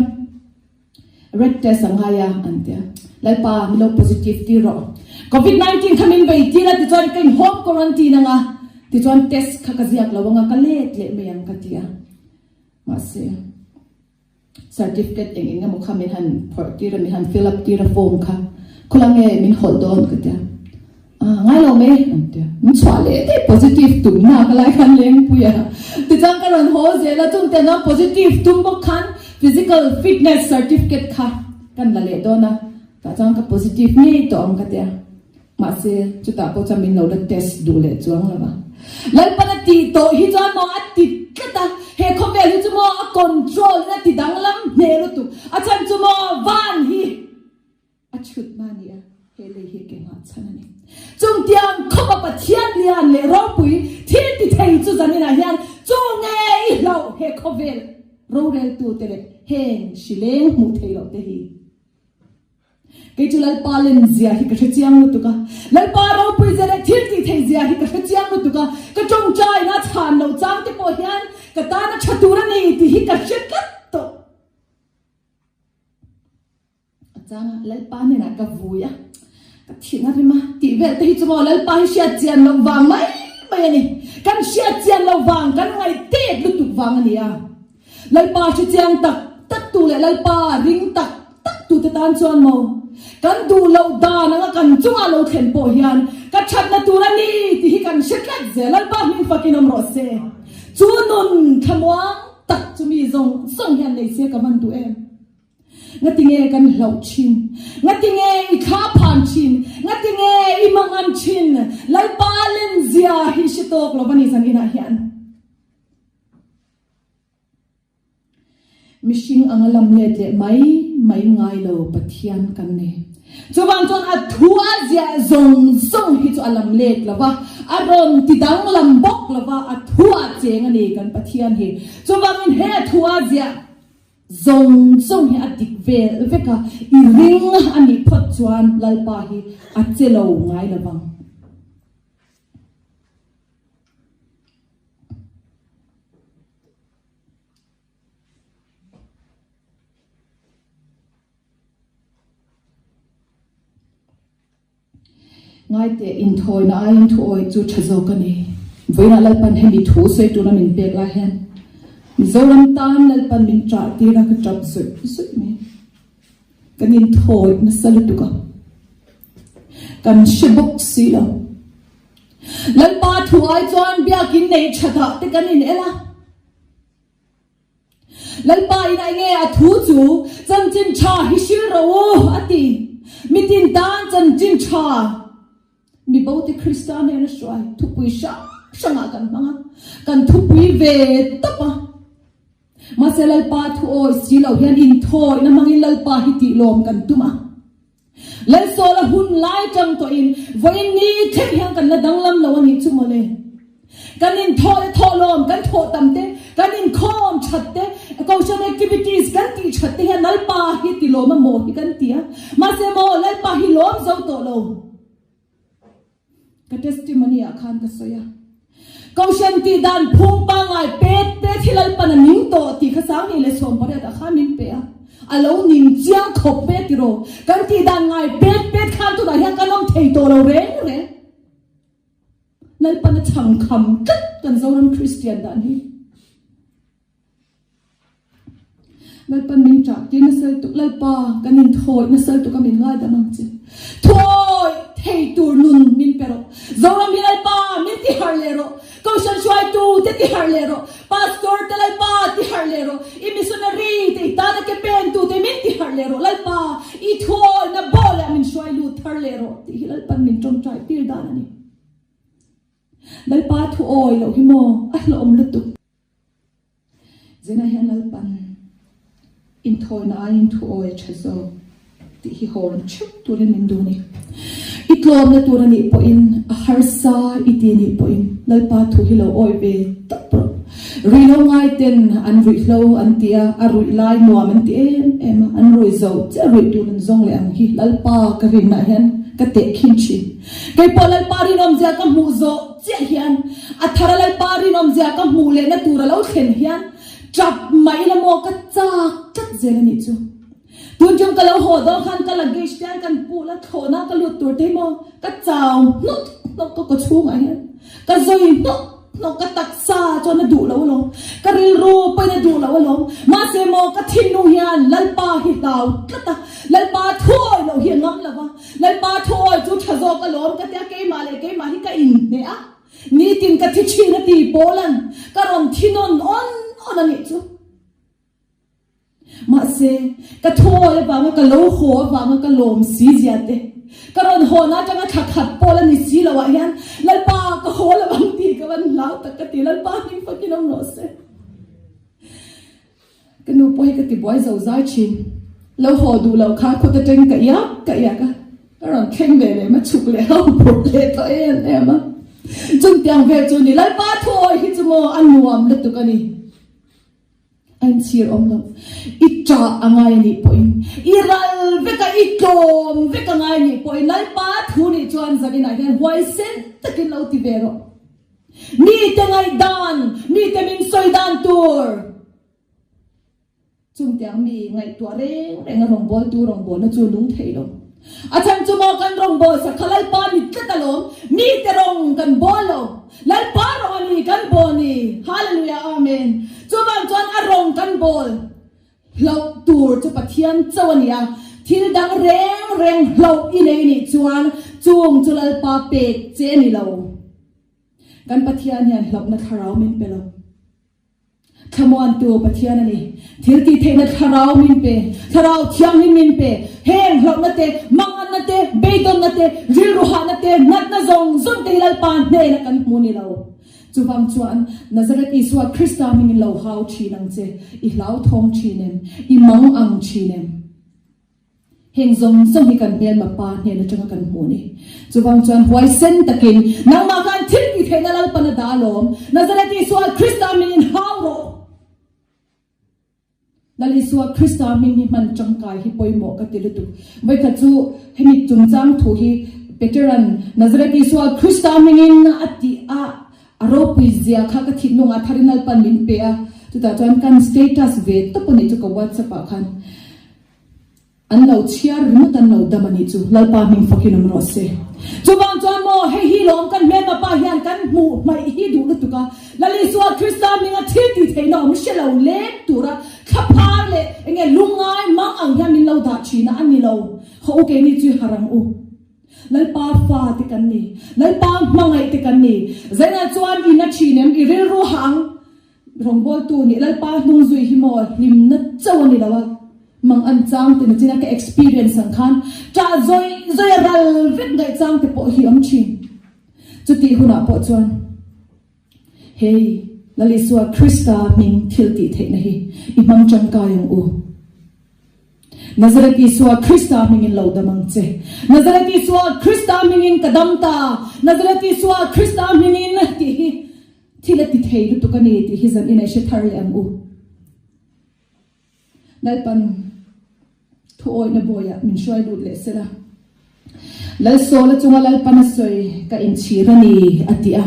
Red test a ngai a an ti a, Lalpa min lo positive tir rawh. Covid 19 kha min bei tir a tichuan ka in home quarantine anga tichuan test kha ka ziak lo anga ka let leh mai ang ka ti a. Mahse certificate eng eng emaw kha min han phawrh tir a min han fill up tir a form kha khawlai nge min hawlh dawn ka ti a. Ah, ngai lo mai an ti a. Min chhuah leh daih positive tum na ka lai khan lengpui a. Tichuan ka rawn haw zel a, chung te chuan positive tum bawk khan physical fitness certificate kha kan la leh dawn a. Tah chuan ka positive ngei tawh ang ka ti a. Mahse, chutah pawh chuan min lo la test duh leh chuang lo va. Lalpan a tih tawh hi chuan maw a ti tlat a, he khawvel hi chu maw a control in a ti danglam hneh lutuk. A chhan chu maw van hi. A chhutna a ni a, he lei hi ke nghah chhan a ni. Chungtiang khawpa Pathian lian leh ropui thil ti thei chu zaninah hian chu nge i hlauh he khawvel roreltute leh heng hrileng hmuh theih loh te hi? Kei chu Lalpa len zia hi ka hre chiang lutuk a, Lalpa ropui zia leh thil tih theih zia hi ka hre chiang lutuk a, ka tawngtaina chhan loh chang te pawh hian ka tana tha tur a ni tih hi ka hre tlat tawh. A chang a, Lalpa hnenah ka vui a, ka thin a rim a, tih vel te hi chu maw Lalpa hi hriat chian loh vang mai mai a ni. Kan hriat chian loh vang, kan ngaihtet lutuk vang a ni a. Lalpa hre chiang tak tak tu leh Lalpa ring tak tak tu te tan chuan maw kan duh loh dan anga kan chunga lo thlen pawh hian ka thatna tur a ni tih hi kan hre tlat zel. Lalpa hming fakin awm rawh se. Chu nun thlamuang tak chu mi zawng zawng hian nei se ka van duh em. Ngatinge kan hlauh thin? Ngatinge i thla phan thin? Ngatinge i mangan thin? Lalpa lenzia hi hre tawk lo va ni zan inah hian. Mihring anga lam let leh mai mai ngai lo Pathian kan ni. Chuvang chuan a thu a ziah zawng zawng hi chu a lam let lo va, a rawn ti danglam bawk lo va, a thu ah cheng a ni kan Pathian hi. Chuvangin he a thu a ziah Zawng zawng hi a dik vel vek a, i ring a nih phawt chuan Lalpa hi a che lo ngai lo vang. Ngaite, inthawina aiin thuawi chu tha zawk a ni. Vawiinah Lalpan hemi thu sawi tura min pek lai hian Mizoram tan Lalpan min ṭah tir a, ka ṭap zawih zawih mai. Kan inthawi nasa lutuk a, kan hre bawk si lo. Lalpa thu ai chuan biakin nei ṭhatah te kan in el a. Lalpa in a nge a thu chu chanchin tha hi hril rawh u a ti. Mitin tan chanchin tha mibo te Krista hnena hruai thupui hrang hrangah kan hmang a, kan thupui ve tawp a. Mahse Lalpa thu awi si lo hian inthawihna hmangin Lalpa hi tih lawm kan tum a. Lalsawla hun lai tang tawhin vawiin ni thleng hian kan la danglam lo a nih chu mawle. Kan inthawh leh thawhlawm kan thawh tam te, kan inkhawm that te, Kohhran activities kan tih that te hian Lalpa hi ti lawm a maw hi kan ti a. Mahse maw Lalpa hi lawm zo tawh lo. Ka testimony ah khan ka sawi a. Kohhran tih dan phung pangngai pet pet hi Lalpan a ning tawh tih kha Sangni leh Sawmpariat ah khan min pe a. A lo ning chiang khawp ve tiraw. Kan tih dan ngai pet pet khan tunah hian kan awm thei tawh lo reng reng. Lalpan a chhangkham tlat kan Zoram Kristian dan hi. Lalpan min ṭah tir nasa lutuk, Lalpa kan inthawi nasa lutuk a min ngaidam ang che. Thuawi thei tur nun min pe rawh. Zoram hi Lalpa min ti harh leh rawh. Kohhran hruaitu te ti harh leh rawh. Pastor te Lalpa ti harh leh rawh. I missionary te i tana ke pen tu te min ti harh leh rawh. Lalpa i thuawina bawleh ah min hruai lut thar leh rawh tih hi Lalpan min ṭawngṭai tir dan a ni. Lalpa thuawi loh hi maw a hlawm lutuk. Zena hian Lalpan inthawina aiin thu awi a tha zawk tih hi hawn theuh turin min duh a ni. I tlawmna tur a nih pawhin, a harsa i ti nih pawhin Lalpa thu hi lo awi ve tawp rawh. Ruihhlo ngaiten an ruihhlo an ti a, a ruih lai nuam an ti em em a, an ruih zo chiah ruih tur an zawng leh ang hi Lalpa ka rinna hian ka tehkhin thin. Kei pawh Lalpa rinawmzia ka hmuh zawh chiah hian a thar a Lalpa rinawmzia ka hmuh lehna tur a lo thlen hian tap mah ila maw ka chak tlat zel a nih chu. Tun tum ka lo haw dawn khan ka luggage te an kan pul a thlawhna ka lut tur te hi maw ka chau hnawk hnawk ka kaw chhungah hian ka zawi hnawk hnawk ka taksa chuan a duh lo alawm ka rilru pawhin a duh lo alawm mahse maw ka thinlung hian Lalpa hi hlau tlat a Lalpa thuawi loh hi a ngam lo va. Lalpa thuawi chu tha zawk alawm ka tia keimah leh keimah hi ka inhneh a, nitin ka thi thin a ti Paula'n ka rawn thi nawn awn awn a nih chu. Mahse, ka thuawi avanga ka lo haw avanga ka lawm si zia te, ka rawn hawna atanga thla khat Paul a ni si loh ah hian Lalpa ka haw lo ang tih ka van hlau tak ka ti, Lalpa hming fakin awm rawh se. Ka nu pawh hi ka ti buai zo zai thin. Lo haw duh loh kha khut atang ka iak ka iak a, ka rawn thleng ve leh ma chhuk leh ho phurh leh tawh em em a. Chungtiang vel chu ni Lalpa thuawi hi chu maw a nuam lutuk a ni. A inchhir awm lo. I ṭah a ngai a nih pawhin, i ral vek a, i tlawm vek a ngai a nih pawhin Lalpa thu nih chuan zaninah hian huaisen takin lo ti ve rawh. Mite ngaihdan, mite min sawi dan tur. Chungtiang mi ngaihtuah reng reng a rawngbawltu rawngbawlna chu lung thei lo. A chhan chu maw kan rawngbawlsa kha Lalpa ni tlat alawm, mite rawng kan bawl lo. Lalpa rawng a ni kan bawl ni. Hallelujah Amen. Chuvang chuan a rawng kan bawl hlauh tur chu Pathian chauh a ni a, thil dang reng reng hlauh i nei nih chuan chung chu Lalpa pek che a ni lo. Kan Pathian hian hlauhna thlarau min pe lo. Thlamuantu Pathian a ni. Thil tih theihna thlarau min pe. Thlarau thianghlim min pe. Heng hlauhna te, manganna te, beidawnna te, rilru hahna te, natna zawng zawng te hi Lalpa hnena kan hmu ni lo. Chuvang chuan Nazareth Isua Krista hmingin lo hau thin ang che. I hlauthawng thin em? I mang ang thin em? Heng zawng zawng hi kan hmelma pa hnen atanga kan hmuh a ni. Chuvang chuan huaisen takin nangmah khan thil tih theihna Lalpan a dah alawm. Nazareth Isua Krista hmingin hau rawh. Lal Isua Krista hming hi hman tangkai hi pawimawh ka ti lutuk. Vawikhat chu hemi chungchang thu hi Peteran Nazareth Isua Krista hmingin a tih a A ropui zia kha ka thinlungah tharin Lalpan min pe a, chutah chuan kan status ve tawp a nih chu ka WhatsApp ah khan an lo chhiar ringawt an lo dam a nih chu, Lalpa hming fakin awm rawh se. Chuvang chuan maw hei hi lawm kan hmelma pa hian kan hmuh hmaih hi duh lutuk a, Lal Isua Krista hminga thil tih theihna awm hre lo leng tura thlaphar leh enge lungngai mang ang hian min lo dah thin a, a ni lo, haw u keini chu i harh ang u. Lalpa fa te kan ni. Lalpa hmangaih te kan ni. Zainah chuan i na thin em? I rilru hah ang. Rawngbawltu nih Lalpa hnung zui hi maw hlimna chauh a ni lo a. Mang an chang te nachina ka experience ang khan ṭah zawih zawih a ral vek ngaih chang te pawh hi awm thin. Chutih hunah pawh chuan hei Lal Isua Krista hming thil tih theihna hi i hmang tangkai ang u. Nazareth Isua Krista hmingin lo dam ang che. Nazareth Isua Krista hmingin ka dam ta. Nazareth Isua Krista hmingin tih hi thil a ti thei lutuk a ni tih hi zan inei hre thar leh ang u. Lalpan thu awihna bawiah min hruai lut leh sela. Lalsawla chunga Lalpan a sawi ka inchhir a ni, a ti a.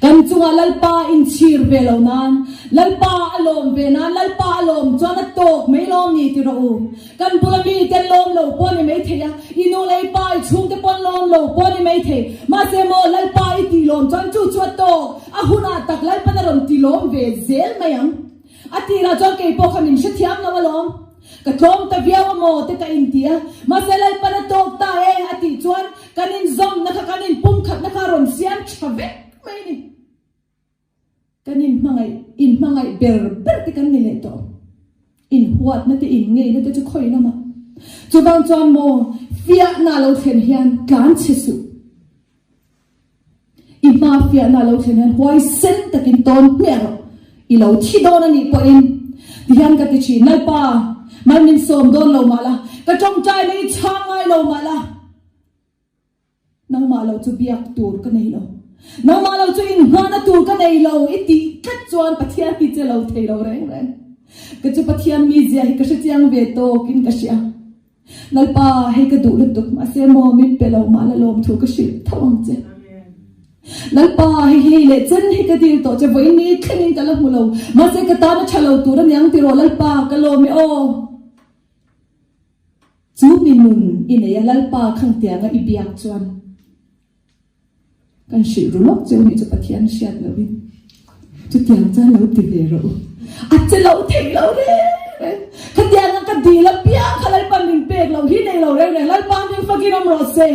Kan chunga Lalpa inchhir ve lo nan, Lalpa a lawm ve nan, Lalpa a lawm chuan a tawk mai lawm ni ti rawh u. Kan bula mite lawm lo pawh a ni maithei a, i nu leh i pa, i chhungte pawn lawm lo pawh a ni maithei. Mahse maw Lalpa i tih lawm chuan chu chu a tawk, a hunah tak Lalpan a rawn ti lawm ve zel mai ang. A tirah chuan kei pawh kha min hrethiam lo alawm. Ka tlawm ta viau a maw te ka inti a, mahse Lalpan a tawk ta e a tih chuan kan inzawmna kha kan inpumkhatna kha a rawn siam tha vek mai a ni. Kan inhmangaih inhmangaih ber ber te kan ni leh tawh. Inhuatna te inngeihna te chu khawi lamah. Chuvang chuan maw fiahna lo thlen hian tlan chhe suh. I hma fiahna lo thlen hian huaisen takin tawn hmiah rawh. I lo thi dawn a nih pawhin tihian ka ti thin, Lalpa, mal min sawm dawn lo mah la, ka tawngtai na i chhang ngai lo mah la, nangmah lo chu biak tur ka nei lo, nangmah lo chu inngahna tur ka nei lo i tih tlat chuan Pathian hi che lo thei lo reng reng. Ka chu Pathian mizia hi ka hrechiang ve tawkin ka hria. Lalpa, hei ka duh lutuk, mahse maw min pe lo mah la lawm thu ka hrilh tho ang che. Lalpa, hei hei leh chen hi ka dil tawh che, vawiin ni thlengin ka la hmu lo, mahse ka tan a tha lo tur a niang tiraw Lalpa, ka lawm e aw. Chu mi nun i nei a Lalpa khangtianga i biak chuan. Kan hrilh ru lawk cheu nih chu Pathian hriat lohin chutiang chuan lo ti ve rawh u. A che lo thei lo reng reng. Khatianga ka dil apiang kha Lalpa min pek lo hi nei lo reng reng. Lalpa min fakin awm rawh se.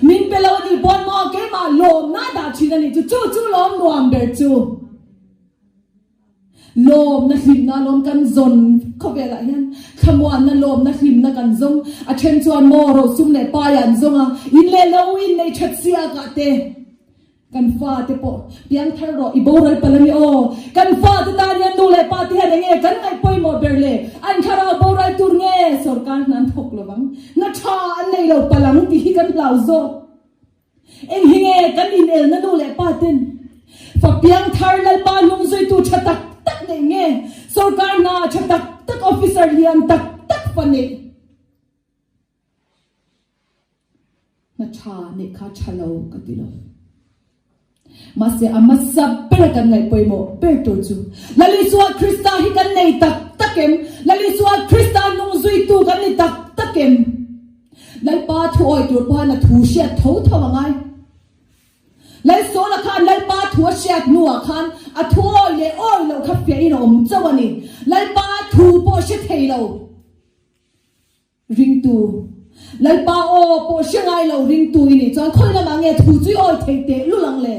Min pe lo a nih pawn maw keimah lawmna dah thin a nih chu. Chu chu lawm nuam ber chu. Lawmna hlimna lawm kan zawn khawvelah hian thlamuanna lawmna hlimna kan zawng. A then chuan maw rosum leh pai an zawng a, in leh lo in nei that siakah te kan fate pawh piangthar rawh i boral palh a ni aw. Kan fate tan hian nu leh pa te hian enge kan ngaih pawimawh ber le? An thlarau boral tur nge sorkar hna an thawk lovang, hna tha an nei lo palh ang tih hi kan hlau zawk. Eng hi nge kan inelna nu leh pa ten fa piangthar Lalpa hnungzuitu tha tak tak neih nge sorkar hna tha tak tak officer lian tak tak fa neih hna tha neih kha tha lo ka ti lo. Mahse a hmasa ber kan ngaih pawimawh ber tur chu Lal Isua Krista hi kan nei tak tak em? Lal Isua Krista hnungzuitu kan ni tak tak em? Lalpa thu awi tur pawhan a thu hriat tho tho a ngai. Lalsawla khan Lalpa thu a hriat hnuah khan a thu awi leh awi loh kha fiahin a awm chauh a ni. Lalpa thu pawh hre thei lo. Ringtu, Lalpa aw pawh hre ngai lo ringtu i nih chuan khawi lamah nge thu chu i awi thei teh lul ang le?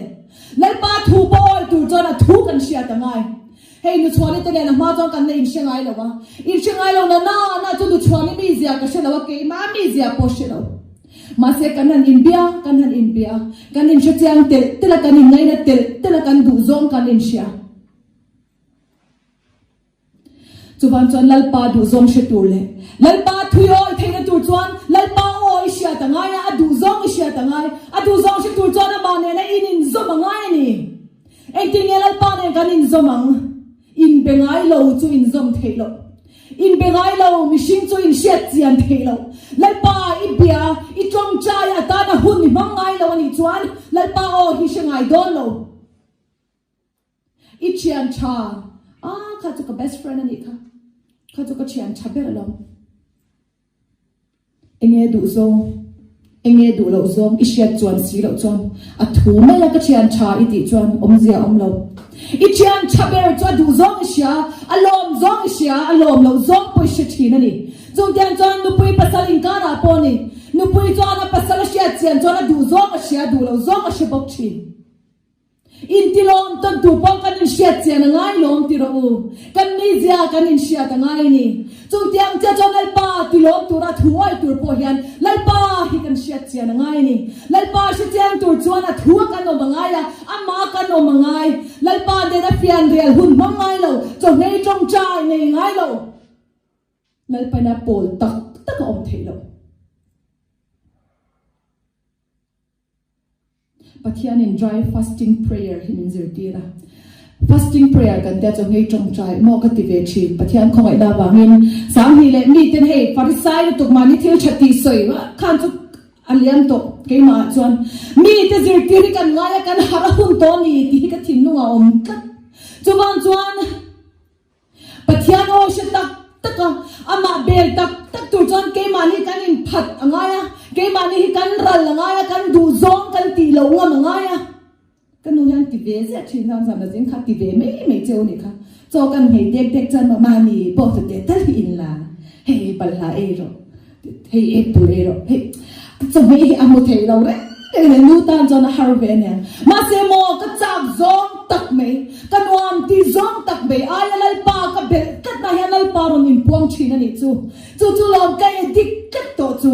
Lalpa thu pawh awi tur chuan a thu kan hriat a ngai. Hei Nuchhuani te nen a hma chuan kan la inhre ngai lo a, inhre ngai lo na na na chu Nuchhuani mizia ka hre lo a, keimah mizia pawh hre lo. Mahse kan han inbia, kan han inbia, kan inhre chiang telh telh a, kan inngaina telh telh a, kan duhzawng kan inhria. Chuvan chuan Lalpa duhzawng hre tur leh Lalpa thui awi theihna tur chuan Lalpa aw i hriat a ngai a, a duhzawng i hriat a ngai. A duhzawng hre tur chuan amah nena in inzawm a ngai a ni. Engtin nge Lalpa nen kan inzawm ang? Inbe ngai lo chu inzawm theih loh. Inbe ngai lo mihring chu inhriat chian theih loh. Lalpa i bia, i tawngtai atana hun i hmang ngai lo a nih chuan Lalpa aw hi hre ngai dawn lo. I thian tha, ah kha chu ka best friend a nih kha, kha chu ka thian tha ber alawm. Enge duh zawng, enge duh loh zawng i hriat chuan si loh chuan a thu mai a ka thian tha i tih chuan awmzia a awm lo. I thian tha ber chu a duh zawng i hria, a lawm zawng i hria, a lawm loh zawng pawh i hre thin a ni. Chungtiang chuan nupui pasal inkarah pawh a ni. Nupui chuan a pasal a hriat chian chuan a duh zawng a hria, duh loh zawng a hre bawk thin. Intilawm tawn tur pawh kan inhriat chian a ngai lawm ti rawh u. Kan mizia kan inhriat a ngai a ni. Chungtiang chiah chuan Lalpa tilawm tura thu awi tur pawh hian Lalpa hi kan hriat chian a ngai a ni. Lalpa hre chiang tur chuan a thu a kan awm a ngai a, amah kan awm a ngai. Lalpa nena fianrial hun hmang ngai lo, chawhmei tawngtai nei ngai lo. Lalpaina pawl tak tak a awm theih loh. Pathianin dry fasting prayer hi min zirtir a. Fasting prayer kan tia chu nghei tawngtai maw ka ti ve thin. Pathian khawngaihna avangin Sanghi leh miten hei Farisai lutuk mahni thil tha tih sawi khan chu a liam tawh keimah ah chuan mite zirtir hi kan ngai a kan harh a hun tawh a ni tih hi ka thinlung a awm tlat. Chuvang chuan. Pathian aw hre tak tak a, amah bel tak tak tur chuan keimahni kan inphat a ngai a, keimahni hi kan ral a ngai a, kan duhzawng kan tih loh ngam a ngai a. Ka nu hian ti ve ziah thin khan zan azing kha ti ve mai mai cheu ni kha. Chaw kan nghei dek dek chuan mahni pawh chu teh tal hi in la, hei balhla ei rawh. Hei apple ei rawh hei chawhmeh hi a hmu thei lo reng reng a ni nu tan chuan a har ve a nia mahse maw ka chak zawng tak mai ka nuam ti zawng tak mai aia lalpa ka belh tlat na hian lalpa rawn inpuang thin a nih chu chu chu lawm ka addict tlat tawh chu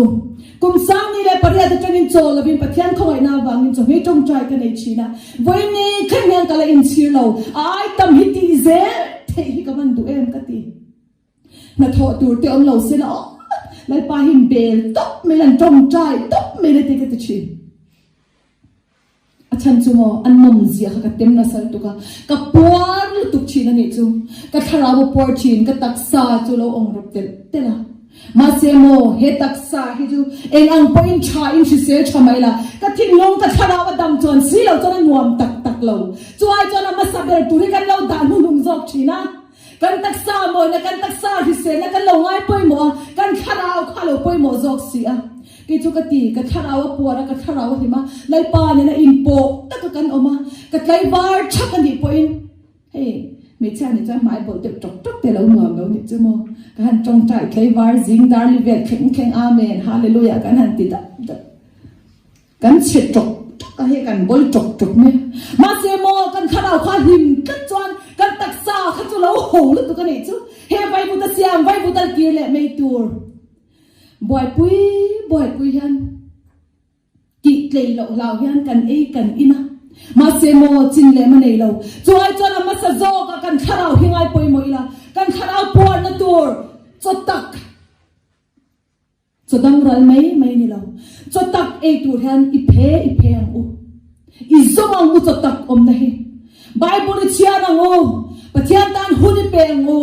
kum sangni leh pariat atangin chaw lovin Pathian khawngaihna avangin chawhmeh tawngtai ka nei thin a vawiin thleng hian ka la inchhir lo a ai tam hi tih zel theih hi ka van duh em ka ti. Hnathawh tur te awm lo se la aw Lalpa hi bel tawp mai la an tawngtai tawp mai la tih ka ti thin. A chhan chu maw a nawm zia kha ka tem nasa lutuk a, ka puar lutuk thin a nih chu. Ka thlarau a puar thin, ka taksa chu lo awng rawp telh telh a. Mahse maw he taksa hi chu eng ang pawhin tha in hrisel tha mai la, ka thinlung ka thlarau a dam chuan si lo chuan a nuam tak tak lo. Chuai chuan a hmasa ber tur hi kan lo dah hnuhnung zawk thin a. Kan taksa mawina, kan taksa hriselna kan lo ngai pawimawh a, kan thlarau kha a lo pawimawh zawk si a. Kei chu ka ti, ka thlarau a puar a, ka thlarau a hlim a, Lalpa nena inpawh taka kan awm a, ka tlaivar thak a nih pawhin, hei, hmeichhia nih chuan hmai bawlh deuh tawk tawk te lo nuam lo nih chu maw? Ka han tawngtai tlaivar zing darli vel thleng thleng Amen, Hallelujah kan han ti dap dap. Kan chhe ṭawk ṭawk a hei kan bawl ṭawk ṭawk mai a. Mahse maw kan thlarau kha hlim tlat chuan kan taksa kha chu lo ho lutuk a nih chu. He vaivut a siam vaivut a kir leh mai tur buaipui buaipui hian tih tlei loh hlau hian kan ei kan in a. Mahse maw chin leh ma nei lo. Chu ai chuan a hmasa zawk a kan thlarau hi ngai pawimawh ila kan thlarau puarna tur chaw tak Chaw dang ral mai mai ni lo. Chaw tak ei tur hian i phe i phe ang u. I zawng ang u chaw tak awmna hi. Bible i chhiar ang u. Pathian tan hun i pe ang u.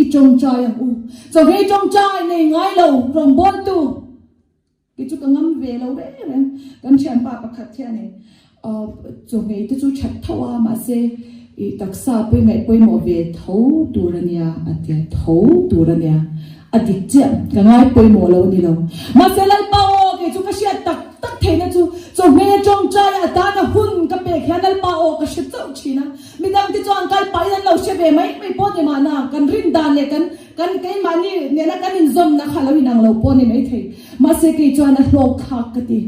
I tawngtai ang u. Chaw hei tawngtai nei ngai lo rawngbawltu. Kei chu ka ngam ve lo reng reng. Kan thianpa pakhat hian Chaw ngei te chu that tho a, mahse i taksa pawh i ngaih pawimawh ve tho tur a nia a ti a, tho tur a nia, a dik chiah, ka ngai pawimawh lo a ni lo. Mahse Lalpa aw kei chu ka hriat tak tak theihna chu chawhmeh tawngtai a tana hun ka pek hian Lalpa aw ka hre chauh thin a, midang te chuan kal pahin an lo hre ve mai mai pawh ni mahna kan rin dan leh kan kan keimahni nena kan inzawmna kha lo inang lo pawh a ni maithei, mahse kei chuan a hlawk thlak ka ti.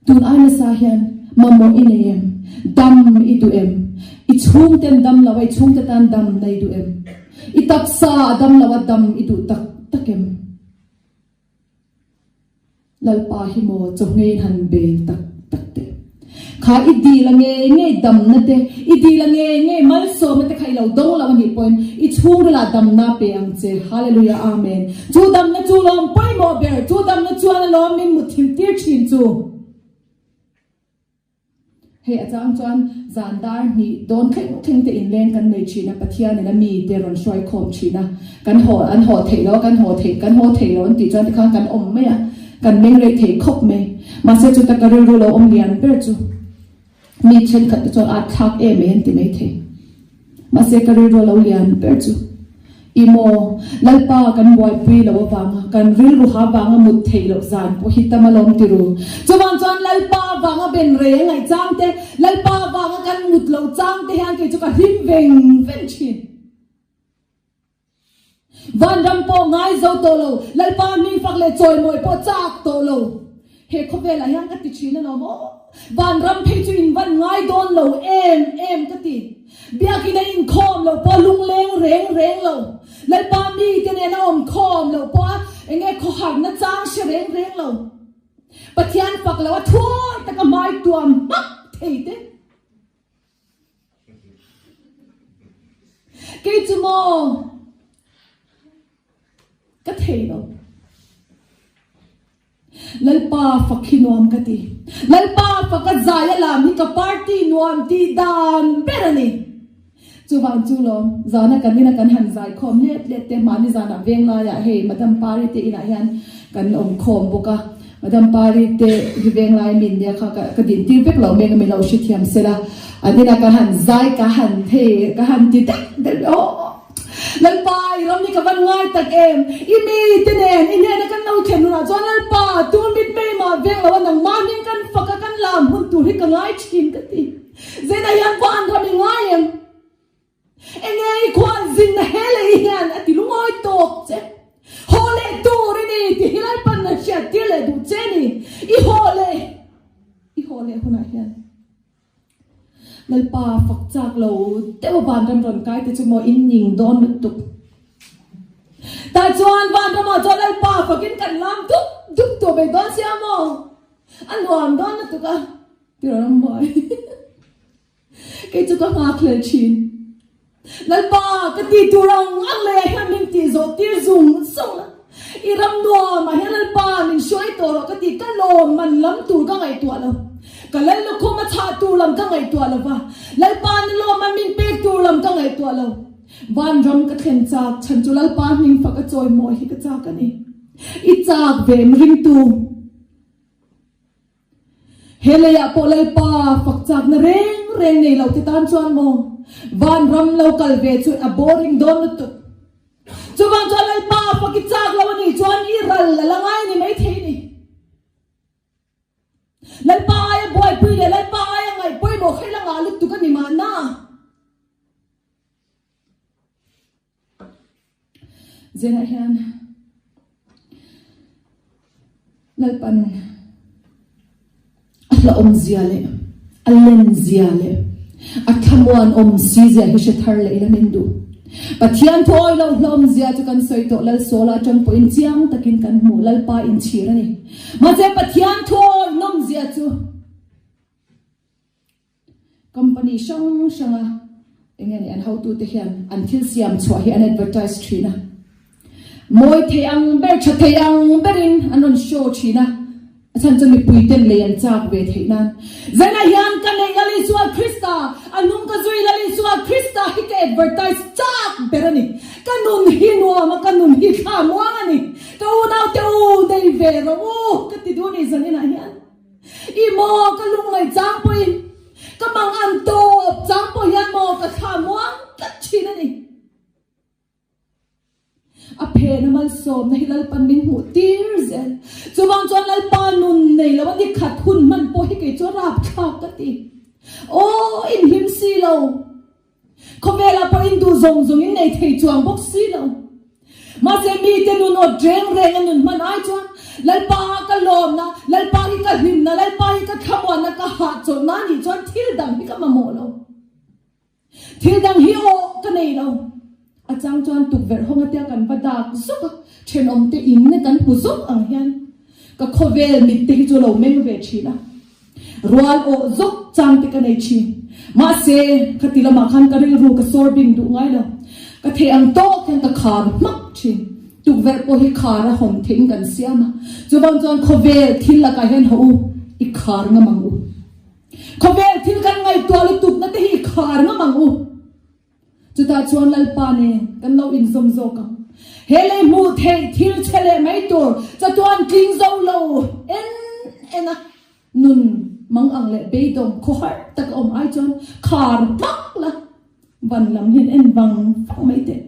Tun ai nasa hian mamawh i nei em? Dam i duh em? I chhungten dam lo a, i chhungte tan dam na i duh em? I taksa a dam lo a, dam i duh tak tak em? Lalpa hi maw chawhngeiin han bel tak tak teh. Kha i dil a ngei ngei damna te, i dil a ngei ngei malsawmna te kha i lo dawng lo a nih pawhin i chhungrilah damna pe ang che. Hallelujah Amen. Chu damna chu lawm pawimawh ber, chu damna chuan a lawm min mutthilh tir thin chu. Hei a chang chuan zan dar hnih dawn thleng thleng te inleng kan nei thin a, Pathianin a mi te rawn hruai khawm thin a, kan haw an haw theih lo a, kan haw theih kan haw theih lo an tih chuan tikhan kan awm mai a. Kan meng rei thei khawp mai. Mahse chuta ka rilru lo awm lian ber chu mi thenkhat te chuan at thlak em mai an ti mai thei. Mahse ka rilru lo lian ber chu i maw Lalpa kan buaipui lo avanga kan rilru ha vanga mut theih loh zan pawh hi tam alawm ti ru. Chuvang chuan Lalpa vanga ben rei a ngaih chang te, Lalpa vanga kan mut loh chang te hian kei chu ka hlim veng veng thin. Vanram pawh ngai zo tawh lo, Lalpa hming fak leh chawimawi pawh chak tawh lo. He khawvelah hian ka ti thin alawm aw. Vanram phei chu in van ngai dawn lo em em ka ti. Biakina inkhawm loh pawh lungleng reng reng lo. Lalpa mite nena awmkhawm loh pawh a enge khawharna chang hre reng reng lo. Pathian fak lo a thuai taka hmai tuam hmak thei te. Kei chu maw ka thei lo. Lalpa fak hi nuam ka ti. Lalpa faka zai a lam hi ka party nuam tih dan ber a ni. Chuvang chu lawm, zana kan ina kan han zai khawm let let te mahni zanah veng laiah hei Madam Pari te inah hian kan awm khawm bawk a. Madam Pari te hi veng lai min nia kha ka din tir vek lo meng a min lo hrethiam sela. An inah ka han zai ka han hei ka han ti deuh deuh aw. Lalpa, i ram hi ka van ngai tak em? I mite nen i hnena kan lo thlen hunah chuan Lalpa, tu mitmei mah veng lo a nangmah hming kan fak a kan lam hun tur hi ka ngai thin ka ti. Zena hian van ram i ngai em? Enge i khuan zinna he lei hian a ti lungawi tawk che. Haw leh tur i ni ti hi Lalpan a hriat tir leh duh che ni. I haw leh i haw leh hunah hian. Lalpa fak chak lo deuh a vanram rawn kai te chu maw in ning dawn lutuk. Tah chuan vanramah chuan Lalpa fakin kan lam dup dup tawh mai dawn sia maw? A nuam dawn lutuk a ti rawh rambuai. Kei chu ka nghak hlel thin. Lalpa, ka ti tur ang ang leh ah hian min tih zawh tir zung zung a. I ram nuam ah hian Lalpa min hruai tawh rawh ka ti, ka lawm man lam tur ka ngaihtuah lo. Ka lal lukhum a chhah tur lam ka ngaihtuah lo va, Lalpa na lawm a min pek tur lam ka ngaihtuah lo. Vanram ka thlen chak chhan chu Lalpa hming fak a chawimawi hi ka chak a ni. I chak ve ringtu. He leiah pawh Lalpa fak chakna reng reng nei lo te tan chuan maw vanram lo kal ve chu a boring dawn lutuk. Chuvang chuan Lalpa fak i chak lo a nih chuan i ral a la ngai ni maithei ni. Lalpa aia buaipui leh Lalpa aia ngaih pawimawh kha i la ngah lutuk a ni mahna. Zingah hian Lalpan a hlauhawm zia leh a len zia leh a thlamuan awm si zia hi hre thar leh ila min duh. Pathian thu awi lo hlauhawm zia chu kan sawi tawh Lal Sawla atang pawhin chiang takin kan hmu Lalpa inchhir a ni. Mahse Pathian thu awi nawm zia chu Company hrang hranga eng nge ni an hotute hian an thil siam chhuah hi an advertise thin a. Mawi thei ang ber, tha thei ang berin an rawn show thin a, a chhan chu mipui ten lei an chak ve theih nan. Zainah hian ka neih Lal Isua Krista, a nung ka zui Lal Isua Krista hi ka advertise chak ber a ni. Ka nun hi nuam a, ka nun hi thla muang a ni. Ka unaute u nei ve rawh u ka ti duh a ni zaninah hian. I maw ka lungngaih chang pawhin ka mang an tawp chang pawh hian maw ka thla muang tlat thin a ni. A phena malsawmna hi Lalpan min hmuh tir zel. Chuvang chuan Lalpa nun nei lo a ni khat hun hman pawh hi kei chu a rapthlak ka ti. Aw inhlim si lo. Khawvelah pawh in duh zawng zawng in nei thei chuang bawk si lo. Mahse mite nun awt reng reng a nun hman ai chuan Lalpa ah ka lawmna, Lalpa hi ka hlimna, Lalpa hi ka thlamuanna, ka hahchawlhna a nih chuan thil dang hi ka mamawh lo. Thil dang hi awh ka nei lo. A chang chuan tukverh hawng atia kan va dak zuk a, thenawmte in kan hmu zuk ang hian ka khawvel mitte hi chu lo meng ve thin a. Rual awh zawk chang te ka nei thin. Mahse, khati lamah khan ka rilru ka sawr bing duh ngai lo. Ka theih ang tawk hian ka khar hmak thin. Tukverh pawh hi khar a hawn theihin kan siam a. Chuvang chuan khawvel thil lakah hian haw u, i khar ngam ang u. Khawvel thil kan ngaihtuah lutukna te hi i khar ngam ang u. Chutah chuan Lalpa nen kan lo inzawm zawk ang. He lei hmuh theih thil chhe leh mai tur chatuan tling zo lo en en a, nun mang ang leh beidawng khawhar tak a awm ai chuan khar hmak la, van lam hian en vang vang mai teh.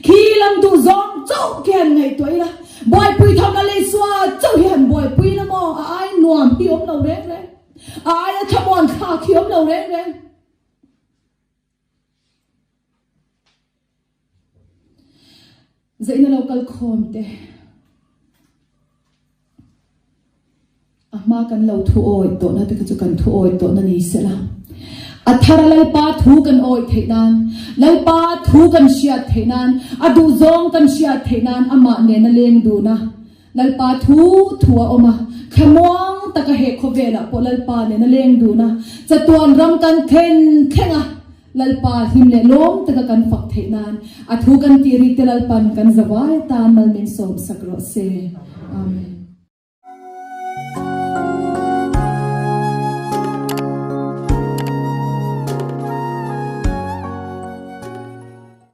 Khi lam duh zawng chauh khi han ngaihtuah ila, buaipui tham la Leisua chauh hi han buaipui ila maw, a ai nuam hi awm lo reng reng, a aia thlamuan thlak hi awm lo reng reng. Zeina lo kal khawm te a hma kan lo thu awih tawhna te kha chu kan thu awih tawhna ni sela. A thara Lalpa thu kan awih theih nan, Lalpa thu kan hriat theih nan, a duhzawng kan hriat theih nan amah nena leng duna Lalpa thu thu a awm a, thlamuang taka he khawvelah pawh Lalpa nena leng duna chatuan ram kan thlen thleng a. Lalpa hlim leh lawm taka kan fak theih nan a thu kan tih rik te Lalpan kan zavai atan mal min sawm sak rawh se. Amen.